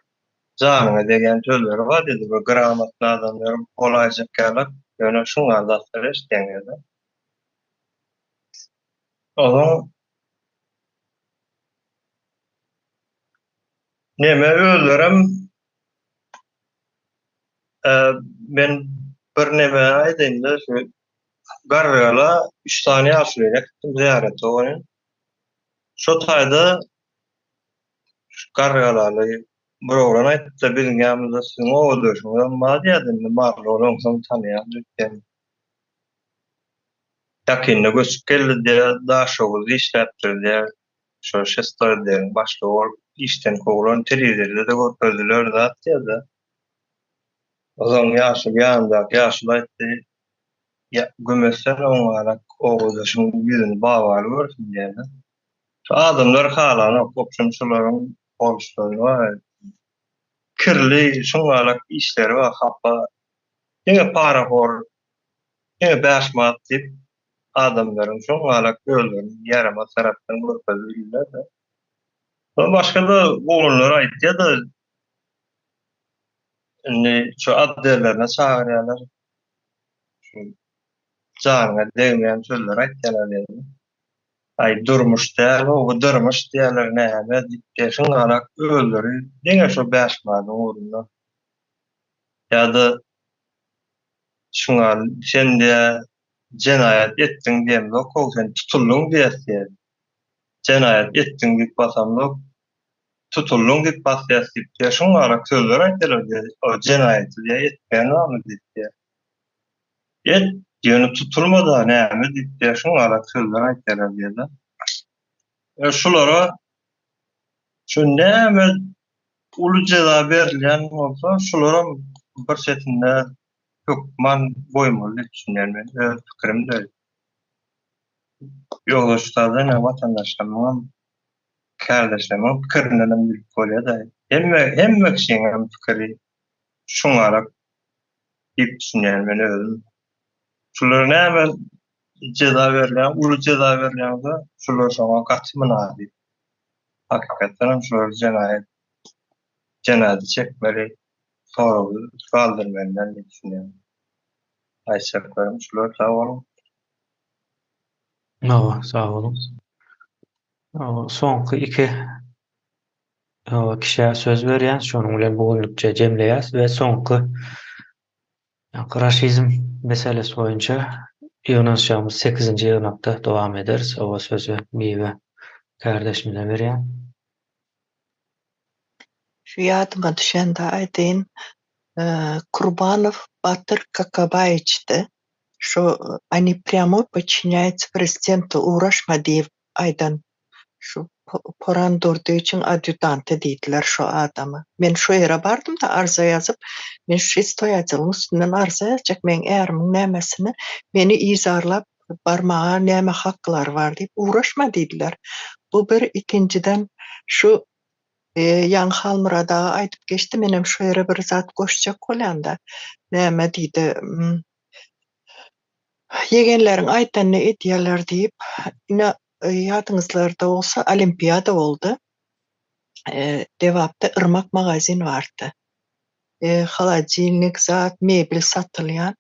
janyňa degýän sözleri bar diýdi bir gramotny adamlar bolaýjak ýalak ýöne şuňa zatlar eşitýäň diýdi. Onuň neme özlerem men bir neme aýdaýynda şu Garrygala üç sany ýaşulyny äkitdim zyýarata oňa. Şo taýda şu Garrygalaly bir oglan aýtdy, biziň ýanymyzda siziň obadaşyňyzam bar diýýärdi, indi Marly bolansoň tanaýan diýip. Ýakynda göçüp geldi diýýär, Daşoguzda işläpdir diýýär. Şo şestoý otdeliň başlygy bolup işden kowlan, telewizorda-da görkezdiler zat diýýär-de. Ozaň ýaşuly ýanyndaky ýaşuly aýtdy, Ýa, gömetsene oňňalak obadaşyň ýüzüni babaly görsün diýýär-de. Şu adamlar halanok, wobşem şularyň boluşlary bar. Kirli, şuňňalak işleri bar, hapa. Diňe parahor, diňe 5 manat diýip adamlaryň şuňňalak özlerini ýaramaz tarapdan görkezip bilýärler-de. Ondan başga-da oglanlar aýtýar-da, indi şu otdellerine çagyrýarlar. Şu janyňa degmeýän sözleri aýtýarlar diýýär. Aý durmuş däl bu, bu dyrmyş diýýärler näme diýip diýşiň galak özleri diňe şo 5 manadyň ugrunda. Ýa-da şuňa sen diýä jenaýat etdiň diýemzok-ow sen tutuldyň diýäs diýýär. Jenaýat etdiň diýip basamzok, tutuldyň diýip basýas diýip diýýär. Şuň galak sözler aýtýarlar diýýär. O jenaýaty diýýär etmeýän barmy diýip diýýär. Et, ýöne tutulma-da näme diýip diýýär. Şuň galak sözler aýtýarlar diýýär-de. E, şulara şu näme uly jeza berilýän bolsa, şularam bir çetinde hökman goýmaly diýip düşünýän men. Öz pikirim-de. Ýogsa şu taýda ine watandaşlarymyňam, kärdeşlerimiň pikirindenem bilip bolýar-da. Hemme, hemme kişiňem pikiri şuňarak diýip düşünýän men özüm. Şulara näme jeza berilýän, uly jeza berilýän bolsa, şular şoňa gaty mynasyp. Hakykatdan hem şular jenaýat jenaýaty çekmeli, soragy galdyrmaly däl diýip düşünýän. Aýtjaklarym şular, sag boluň. Hawa, sag boluň. Soňky iki kişä söz berýän, şonuň bilen bu günlükçe jemleýäs we soňky raşizm meselesi boýunça ýygnanyşjagymyz sekizinji ýygnakda dowam ederis. Oba sözi Miwe kärdeşimize berýän. Şu ýadyma düşende aýdaýyn, Kurbanow Batyr Kakabaýewiçdi. Şu oni prýamo podçinýaýutsa prezidentu ugraşma diýip aýdan şu Poran Durdyýewiçiň adýutanty diýdiler şo adama. Men şo ýere bardym-da arza ýazyp, men şu şestoý otdeliň üstünden arza ýazjak, meň ärimiň nämesine meni yzarlap barmaga näme haklary bar diýip, ugraşma diýdiler. Bu bir, ikinjiden şu. Ýaňy Halmyrat aga aýdyp geçdi, menem şu ýere bir zat goşjak bolýan-da. Näme diýdi, ýegenleriň aýdanyny edýärler diýip, ine, ýadyňyzlarda bolsa, olimpiada boldy. Lebapda Irmak magazin bardy. Holodilnik zat, mebel satylýan.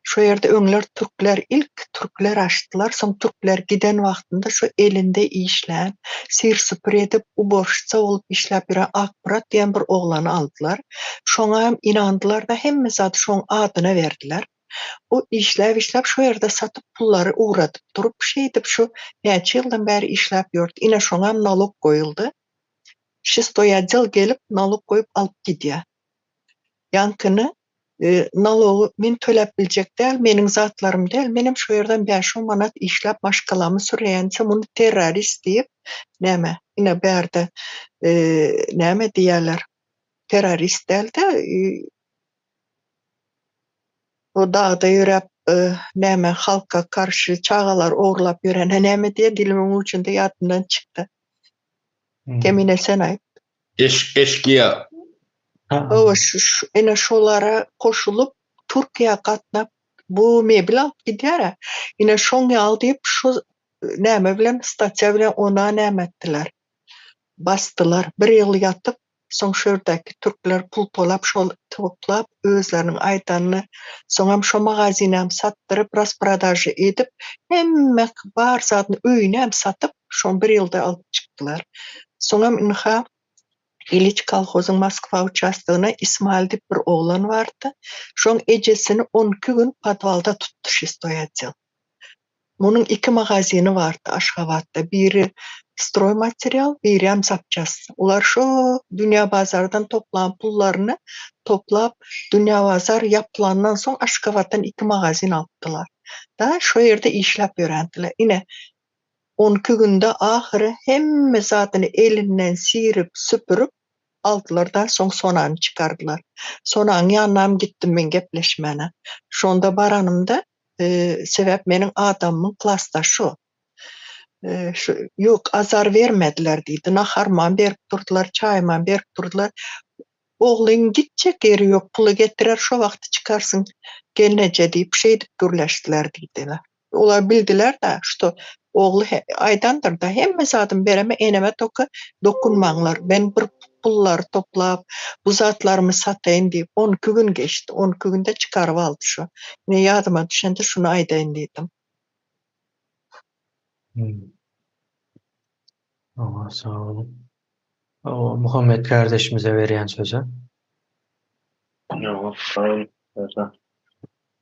Şo ýerde öňler türkler ilk türkler açdylar, soň türkler giden wagtynda şo elinde işlän, syr-süpür edip, uborşitsa bolup işläp ýören Akmyrat diýen bir oglany aldylar. Şoňa hem ynandylar-da, hemme zady şoň adyna berdiler. O işläp-işläp şo ýerde satyp pullary ugradyp durup, şeýdip şu näçe ýyldan bäri işläp ýördi. Ine şoňam nalog goýuldy. Şestoý otdel gelip nalog goýup alyp gidýär. Ýaňkyny nalogy men töläp biljek däl, meniň zatlarym däl, menem şu ýerden bäş-on manat işläp maşgalamy sürýän diýse, muny terrorist diýip, näme, ine bärde näme diýýärler, terrorist däl-de, o dagda ýöräp, näme, halka garşy çagalary ogurlap ýörene näme diýýär, dilimiň ujunda ýadymdan çykdy. Kemine sen aýt. Eş eşkiýa. Hawa şu ine şolara goşulyp Türkiýä gatnap bu mebel alyp gidýärä. Ine şoň ýaly diýip şu näme bilen statýa bilen ona näme etdiler. Basdylar. Bir ýyl ýatyp soň şu ýerdäki türkler pul tolap şol toplap özleriniň aýdanyny soňam şo magazinäm satdyryp rasprodaža edip hemme bar zadyny öýünem satyp şony bir ýylda alyp çykdylar. Soňam ynha Iliç kolhozyň Moskwa uçastogyna Ismail diýip bir oglan bardy. Şoň ejesini on iki gün podwalda tutdy şestoý otdel. Munuň iki magazini bardy Aşgabatda. Biri stroýmaterial, birem zapçast. Olar şo Dünýä bazardan toplan pullaryny toplap, Dünýä bazar ýapylandan soň Aşgabatdan iki magazin alypdylar. Da, şo ýerde işläp ýörendiler. Ine, On iki günde ahyry hemme zadyny elinden sirip, süpürip aldylar-da, soň Sonany çykardylar. Sonaň ýanynam gitdim men gepleşmäne. Şonda baranymda, sebäp meniň adamymyň klasdaşy o. Şu, ýok, azar bermediler diýdi. Naharymam berip durdular, çaýymam berip durdular. Oglyň gitjek ýeri ýok, puly getirer, şo wagty çykarsyň gelneje diýip, şeýdip gürleşdiler diýdiler. Olar bildiler-de, şto ogly aýdandyr-da, hemme zadymy bereme, eneme toka dokunmaňlar, men bir pullary toplap, bu zatlarymy sataýyn diýip, 12 gün geçdi, 12 günde çykaryp aldy şo. Ine ýadyma düşende şuny aýdaýyn diýdim. Hawa, sag boluň. Hawa, Muhammet kardeşimize berýän sözi. Hawa, sag boluň.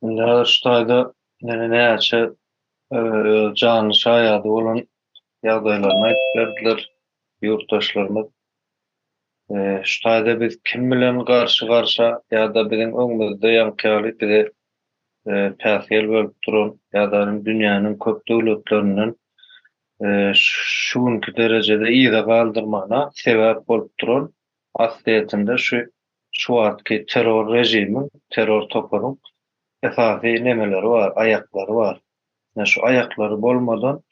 Indi häzir şu taýda ýene näçe öz janly şaýady bolan ýagdaýlaryny aýdyp berdiler ýurtdaşlarymyz. Şu taýda biz kim bilen garşy-garşa ýa-da biziň öňümizde ýaňky ýaly bize päsgel berip duran ýa-da dünýäniň köp döwletlerinden şu günki derejede yza galdyrmagyna sebäp bolup duran aslyýetinde şu şu wagtky terror režimiň, terror toparyň esasy nemeleri bar, aýaklary bar. Ine şu aýaklary bolmadan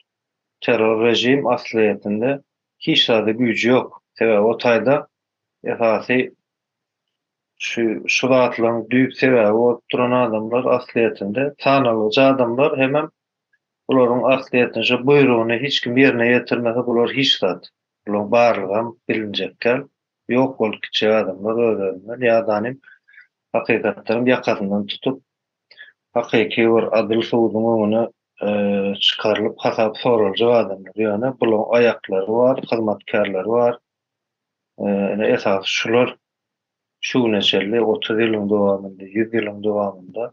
terror režim aslyýetinde hiç zada güýji ýok. Sebäbi o taýda esasy şu şu zatlaryň düýp sebäbi bolup duran adamlar aslyýetinde sanalgyja adamlar hemem bularyň aslyýetinde şu buýrugyny hiç kim ýerine ýetirmese bular hiç zat. Bularyň barlygam bilinjek däl. Ýok bolup gitjek adamlar öz-özünden ýa-da hakykatlaryň ýakasyndan tutup, hakyky bir adyl suduň öňüne çykarylyp hasap soraljak adamlar. Ýöne bularyň aýaklary bar, hyzmatkärleri bar. Ine esasy şular şu güne çenli 30 ýylyň dowamynda, 100 ýylyň dowamynda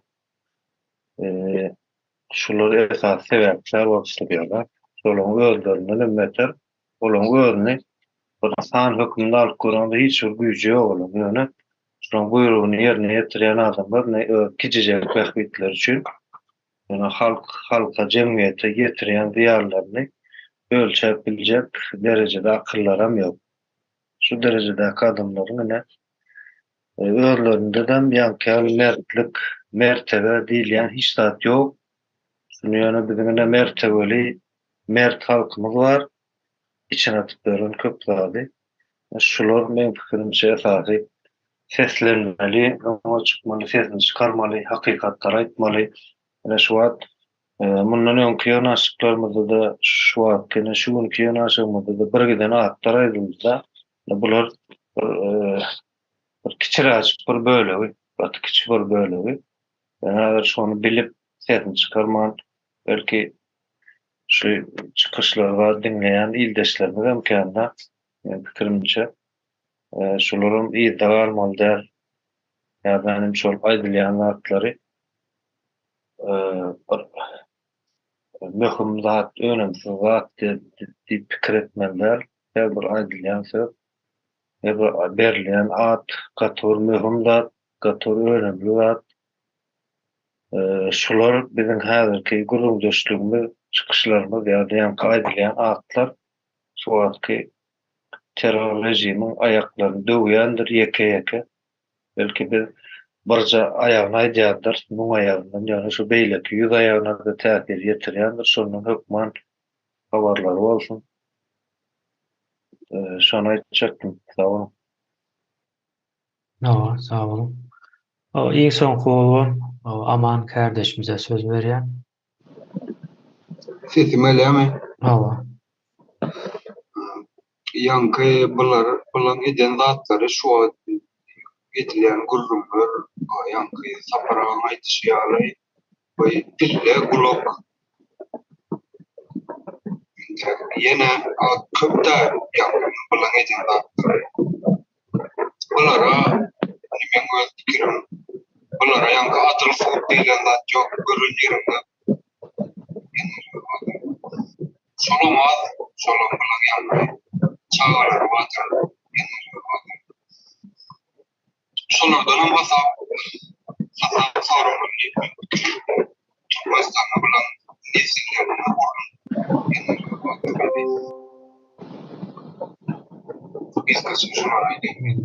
şular esasy sebäpkär bolup durýarlar. Şolaryň özlerinden hem beter Olaryň özüni bir san hökmünde alyp göreňde hiç bir güýji ýok olaryň. Ýöne şolaryň buýrugyny ýerine ýetirýän adamlar ine öz kiçijek bähbitleri üçin ýöne halk halka jemgyýete ýetirýän zyýanlaryny ölçäp biljek derejede akyllaram ýok. Şu derejedäki adamlaryň ine özlerindedem ýaňky ýaly mertlik, mertebe diýilýän hiç zat ýok. Şuny ýöne biziň ine mertebeli Mert halkymyz bar, içine atyp ýören köp zady. Şular meň pikirimçe esasy seslenmeli, öňe çykmaly, sesini çykarmaly, hakykatlary aýtmaly. Ine şu wagt mundan öňki ýygnaşyklarymyzda-da, şu wagtky ine şu günki ýygnaşygymyzda-da birgiden atlar aýdyldy-da. Bular bir bir kiçiräjik bir bölegi, gaty kiçi bir bölegi. Ýöne häzir şony bilip, sesini çykarman, belki şu çykyşlary zat diňleýän ildeşlerimiz hem kän-de, meniň pikirimçe. Şularam yzda galmaly däl. Ýa-da hem şol aýdylýan zatlary bir möhüm zat, önemsiz zat diýip pikir etmeli däl. Her bir aýdylýan söz, her bir berilýän at gaty bir möhüm zat, gaty bir önemli zat. Şular biziň häzirki gürrüňdeşligimiz, çykyşlarymyz ýa-da ýaňky aýdylýan atlar şu wagtky terror režimiň aýaklaryny döwýändir ýeke-ýeke. Belki biz birje aýagyny aýdýandyrys, müň aýagyndan, ýöne şu beýleki ýüz aýagyna-da täsir ýetirýändir, şondan hökman habarlary bolsun. Şony aýtjakdym. Sag boluň. Hawa, sag boluň. Iň soňky bolubam Aman kärdeşimize söz berýän. Sesim gelýärmi? Hawa. Ýaňky bular bulaň eden zatlary şu wagt edilýän gürrüňler ýaňky Sapar agaň aýdyşy ýaly bu pille gulak ýene köp dä ýaňky bulaň eden zatlary. Bulara meň öz pikirim bulara ýaňky adyl sud diýlen zat ýok gören ýeriňde şolam az şolam bulaň ýaňky çagalary bardyr eneleri bardyr şolardanam hasap hasap soramaly diýip men pikir edýän Türkmenistanda bulaň nesillerine orun eneleri bardyr. Gysgaça şulary aýdaýyn.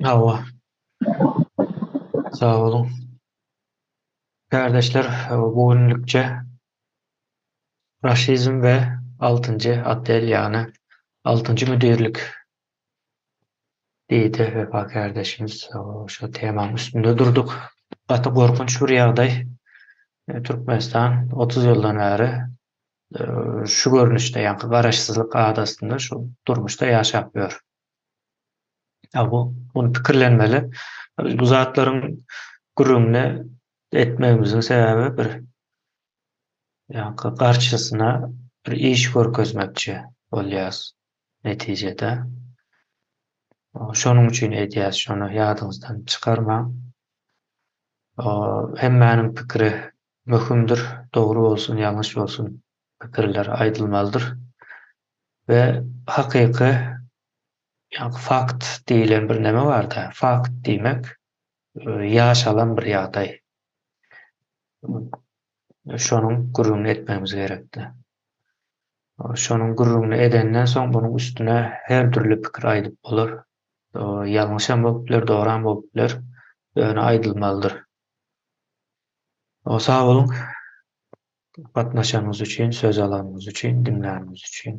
Hawa. Sag boluň. Kärdeşler, bu günlükçe raşizm we altynjy otdel, ýagny altynjy müdirlik diýdi Wepa kärdeşimiz. Şu temanyň üstünde durduk. Gaty gorkunç bir ýagdaý. Türkmenistan 30 ýyldan bäri şu görnüşde, ýaňky garaşsyzlyk adasynda şu durmuşda ýaşap ýör. Ýa bu muny pikirlenmeli. Biz bu zatlaryň gürrüňini etmegimiziň sebäbi bir ýaňky garşysyna bir iş görkezmekçi bolýas netijede. Şonuň üçin edýäs şony ýadyňyzdan çykarmaň. Hemmäniň pikiri möhümdir, dogry bolsun, ýalňyş bolsun pikirler aýdylmalydyr we hakyky ýaňky fakt diýlen bir neme barda, fakt diýmek ýaşalan bir ýagdaý. Şonuň gürrüňini etmegimiz gerekdi. Şonuň gürrüňini edenden soň bunuň üstüne her dürli pikir aýdyp bolar. Ýalňyşam bolup biler, dogram bolup biler, ýöne aýdylmalydyr. Sag boluň gatnaşanyňyz üçin, söz alanyňyz üçin, diňläniňiz üçin.